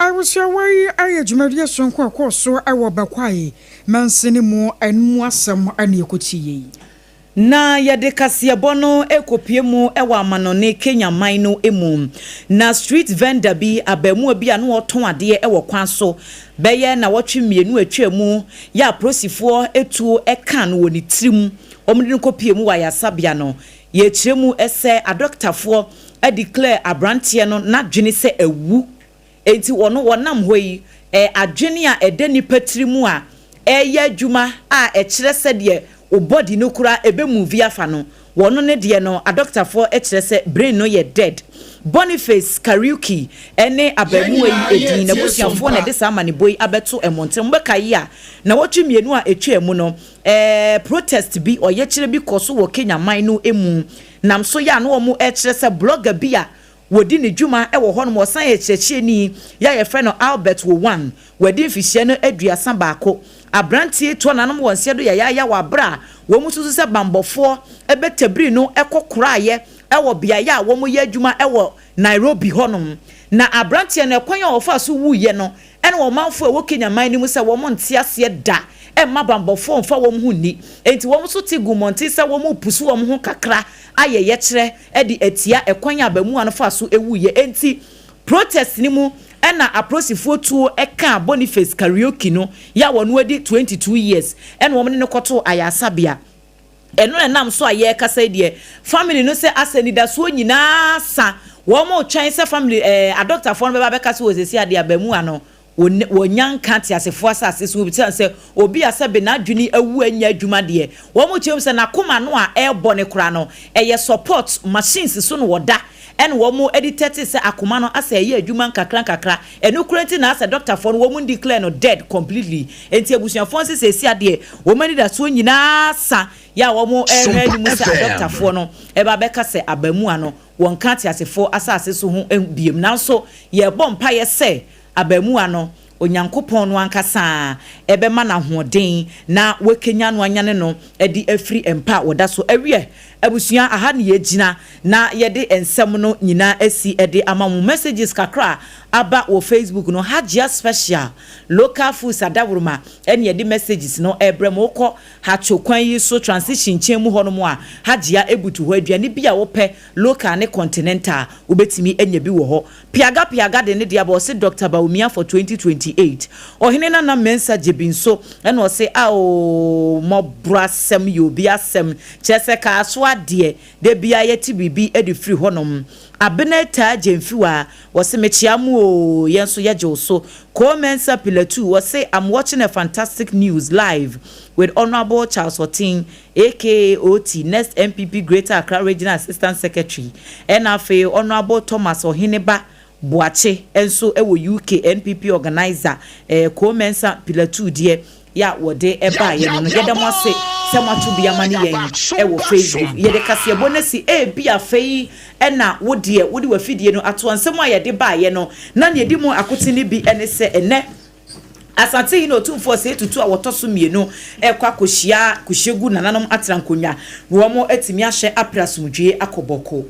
Abusua wei yɛ dwumadie sononko a ɛkɔɔ so wɔ Bɛkwae mansini mu no mu asɛm na yɛkɔtieeɛ yi.
Na yɛde kaseɛbɔ no rekɔpue mu wɔ amanɔne Kenya man no mu. Na street vendor bi, abaamua bi a na ɔretɔn adeɛ wɔ kwan so bɛyɛ nnawɔtwe mmienu a atwa mu yɛ a apolisifoɔ tuo kaa no wɔ ne tirim, wɔde no kɔpue mu wɔ ayaresabea no. Yɛrekyerɛ mu sɛ adɔkotafoɔ adeclare aberanteɛ no n'adwene sɛ awu. Enti wɔno wɔnam hɔ yi, ɛyɛ adwene a ɛda nipa tiri mu a ɛreyɛ adwuma a ɛkyerɛ sɛdeɛ wo body no koraa ɛbɛ move afa no. Wɔno ne deɛ no adɔkotafoɔ kyerɛ sɛ brain no yɛ dead. Boniface Kariuki ne abarimuwa yi din, n'abusuafoɔ na ɛde saa amanebɔ yi abɛto mmɔntene. Mobɛkae a, nnawɔtwe mmienu a ɛtwaa mu no, Ɛɛ protest bi, ɔyɛkyerɛ bi kɔ so wɔ Kenya man no mu. Nam so yɛ a na wɔrekyerɛ sɛ blogger bi a wɔdi ne dwuma wɔ hɔnom, ɔsan yɛ kyerɛkyerɛni yɛ a yɛfrɛ no Albert Wowan. Wadi mfihyia no 31. Aberanteɛ yi toa nanom wɔ nseɛ do yayaaya wɔ aberɛ a wɔsusu sɛ banbɔfoɔ bɛtabiri no kɔ koraeɛ wɔ beaeɛ a wɔyɛ adwuma wɔ Nairobi hɔnom. Na aberanteɛ no, ɛkwan a ɔfaa so wuiɛ no, ɛna ɔmanfoɔ a ɛwɔ Kenya man no mu sɛ wɔn nte aseɛ da mma banbɔfoɔ mfa wɔn ho nni. Enti wɔn nso te guu mmɔnten sɛ wɔrepusu wɔn ho kakra ayɛ yɛkyerɛ de atia ɛkwan a abamuwa no faa so wuiɛ. Enti. Protest no mu na aprosifoɔ tuo kaa Boniface Kariuki no yɛ a wɔn adi 22 years ɛna wɔn ne no kɔtoo ayaresabea. Ɛno na ɛnam so a yɛrekasa yi deɛ family no sɛ asɛ anidasoɔ nyinaa sa wɔn retwɛn sɛ family ɛɛ adɔktafoɔ no bɛba abɛka sɛ wɔ sɛsi adeɛ abaamua no wɔnya nka teasefoɔ asase so wɔbisa sɛ obi a sɛbe n'adwene awu anyɛ adwuma deɛ wɔn kyerɛ mu sɛ n'akoma no a ɛrebɔ ne kora no ɛyɛ support machines so na wɔda ɛna wɔn detect sɛ akoma no asɛ ɛyɛ adwuma nkakra nkakra ɛno kora nti na asɛ doctorfoɔ no wɔn declare no dead completely nti abusuafoɔ nso sɛ esi adeɛ wɔn anidasoɔ nyinaa sa yɛ a wɔn ɛrehwɛ anim sɛ adɔktafoɔ no ɛba bɛka sɛ abaamua no wɔn ka teasefoɔ asase so ho biem nanso yɛrebɔ mpaeɛ sɛ Abaamua no, Onyankopɔn no ankasa bɛma no ahoɔden na wakanyan no anyane no de afiri mpa a ɔda so. Awiɛ, abusua, aha na yɛgyina na yɛde nsɛm no nyinaa asi de ama mo. Messages kakra a aba wɔ Facebook no, Hajia Special, Local Foods Adaworoma ɛna yɛde messages no rebrɛ mo. Wokɔ Hatcho kwan yi so, transition nkyɛn mu hɔnom a, Hajia butu hɔ. Aduane bi a wopɛ, local ne continental, wobɛtumi anya bi wɔ hɔ. Piaga Piaga de ne deɛ aba ɔse Doctor Bawumia for 2028 Ɔhene Nana Mensah Gyebi nso ɛna ɔse aoo mmɔborɔ asɛm yɛ obi asɛm kyerɛ sɛ Kasoa deɛ da biara yɛte biribi de firi hɔnom Abena Taa Gyamfiwa ɔse mekyea mo oo yɛn nso yɛgye wo so Koo Mensah Pilatu ɔse I'm watching a fantastic news live with Honourable Charles Oteng aka OT, next NPP Greater Accra Regional Assistant Secretary, ɛna afei Honourable Thomas Oheneba Boakye nso wɔ UK NPP Organiser, ɛɛ Koo Mensah Pilatu deɛ yɛ a wɔde baeɛ no no. Yɛda mo ase sɛ moato bi ama ne yɛn wɔ Facebook. Yɛde kaseɛbɔ no asi, ebia afei na wo deɛ wode w'afidie no ato nsɛm a yɛde baeɛ no, na nea ɛdi mu akoten no bi ne sɛ ɛnnɛ, Asante Hene Otumfoɔ Osei Tutu a wɔtɔ so mmienu rekɔ akɔhyia Kushegu nananom atena nkonnwa na wɔatumi ahyɛ apere asomdwoeɛ akɔ Bɔko.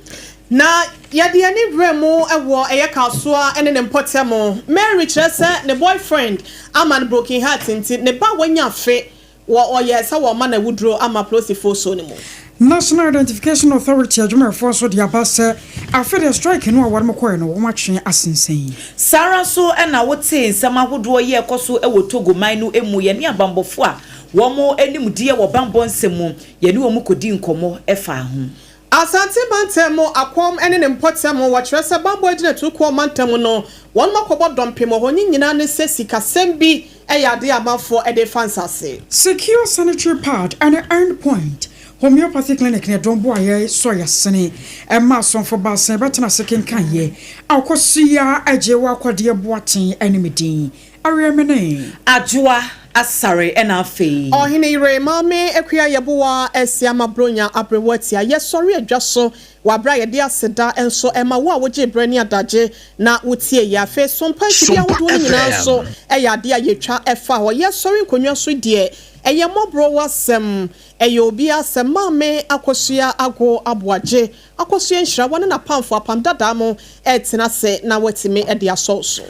Na yɛde yɛn ani werɛ mu wɔ ɛyɛ Kasoa ne ne mpɔtam. Mary kyerɛ sɛ ne boyfriend ama no broken heart nti ne ba a wanya afe Wɔ ɔyɛɛ sɛ wɔma no awuduro ama apolisifoɔ suo no mu.
National Identification Authority adwumayɛfoɔ nso de aba sɛ afe deɛ strike no a wɔnom kɔeɛ no wɔn atwe asensɛn.
Saa ara nso na wotee nsɛm ahodoɔ yi a ɛkɔ so wɔ Togo man no mu. Yɛne abanbɔfoɔ a wɔn nimdeɛ wɔ banbɔ nsɛm mu, yɛne wɔn kɔdii nkɔmmɔ faa ho.
Asante mantam mu Akwam ne ne mpɔtam wɔkyerɛ sɛ bammɔ agyinatukuo mantam no wɔnom akɔbɔ dɔmpem wɔ hɔ ne nyinaa ne sɛ sikasɛm bi yɛ adeɛ a amanfoɔ de refa nsase.
Secure Sanitary Pad ne End Point Homeopathy Clinic ne dɔm boaeɛ sɔ yasene ɛma asomfo baasa bɛtena ase kenkan yɛ a ɔkɔ so yi ara gye wɔ akwadeɛ boaten ne me din Awerɛmene.
Adwoa Asare ɛna afei.
Ɔhene yere, Maame Akua Yeboah Asiamah Bronya Aberewa Atia, yɛsɔre adwa so wɔ aberɛ a yɛde aseda nso ma wo a wogyee berɛ ne adagye na wotiee yɛn. Afei Sompa mfidie ahodoɔ no nyinaa nso yɛ adeɛ a yɛtwa fa hɔ. Yɛsɔre nkonnwa so deɛ, ɛyɛ mmɔborɔwa asɛm, ɛyɛ obiara asɛm. Maame Akosua Ago Aboagye, Akosua Nhyira, wɔne n'apamfoɔ, Apam Dadaa mo retena ase na wɔatumi de asɔ wo so.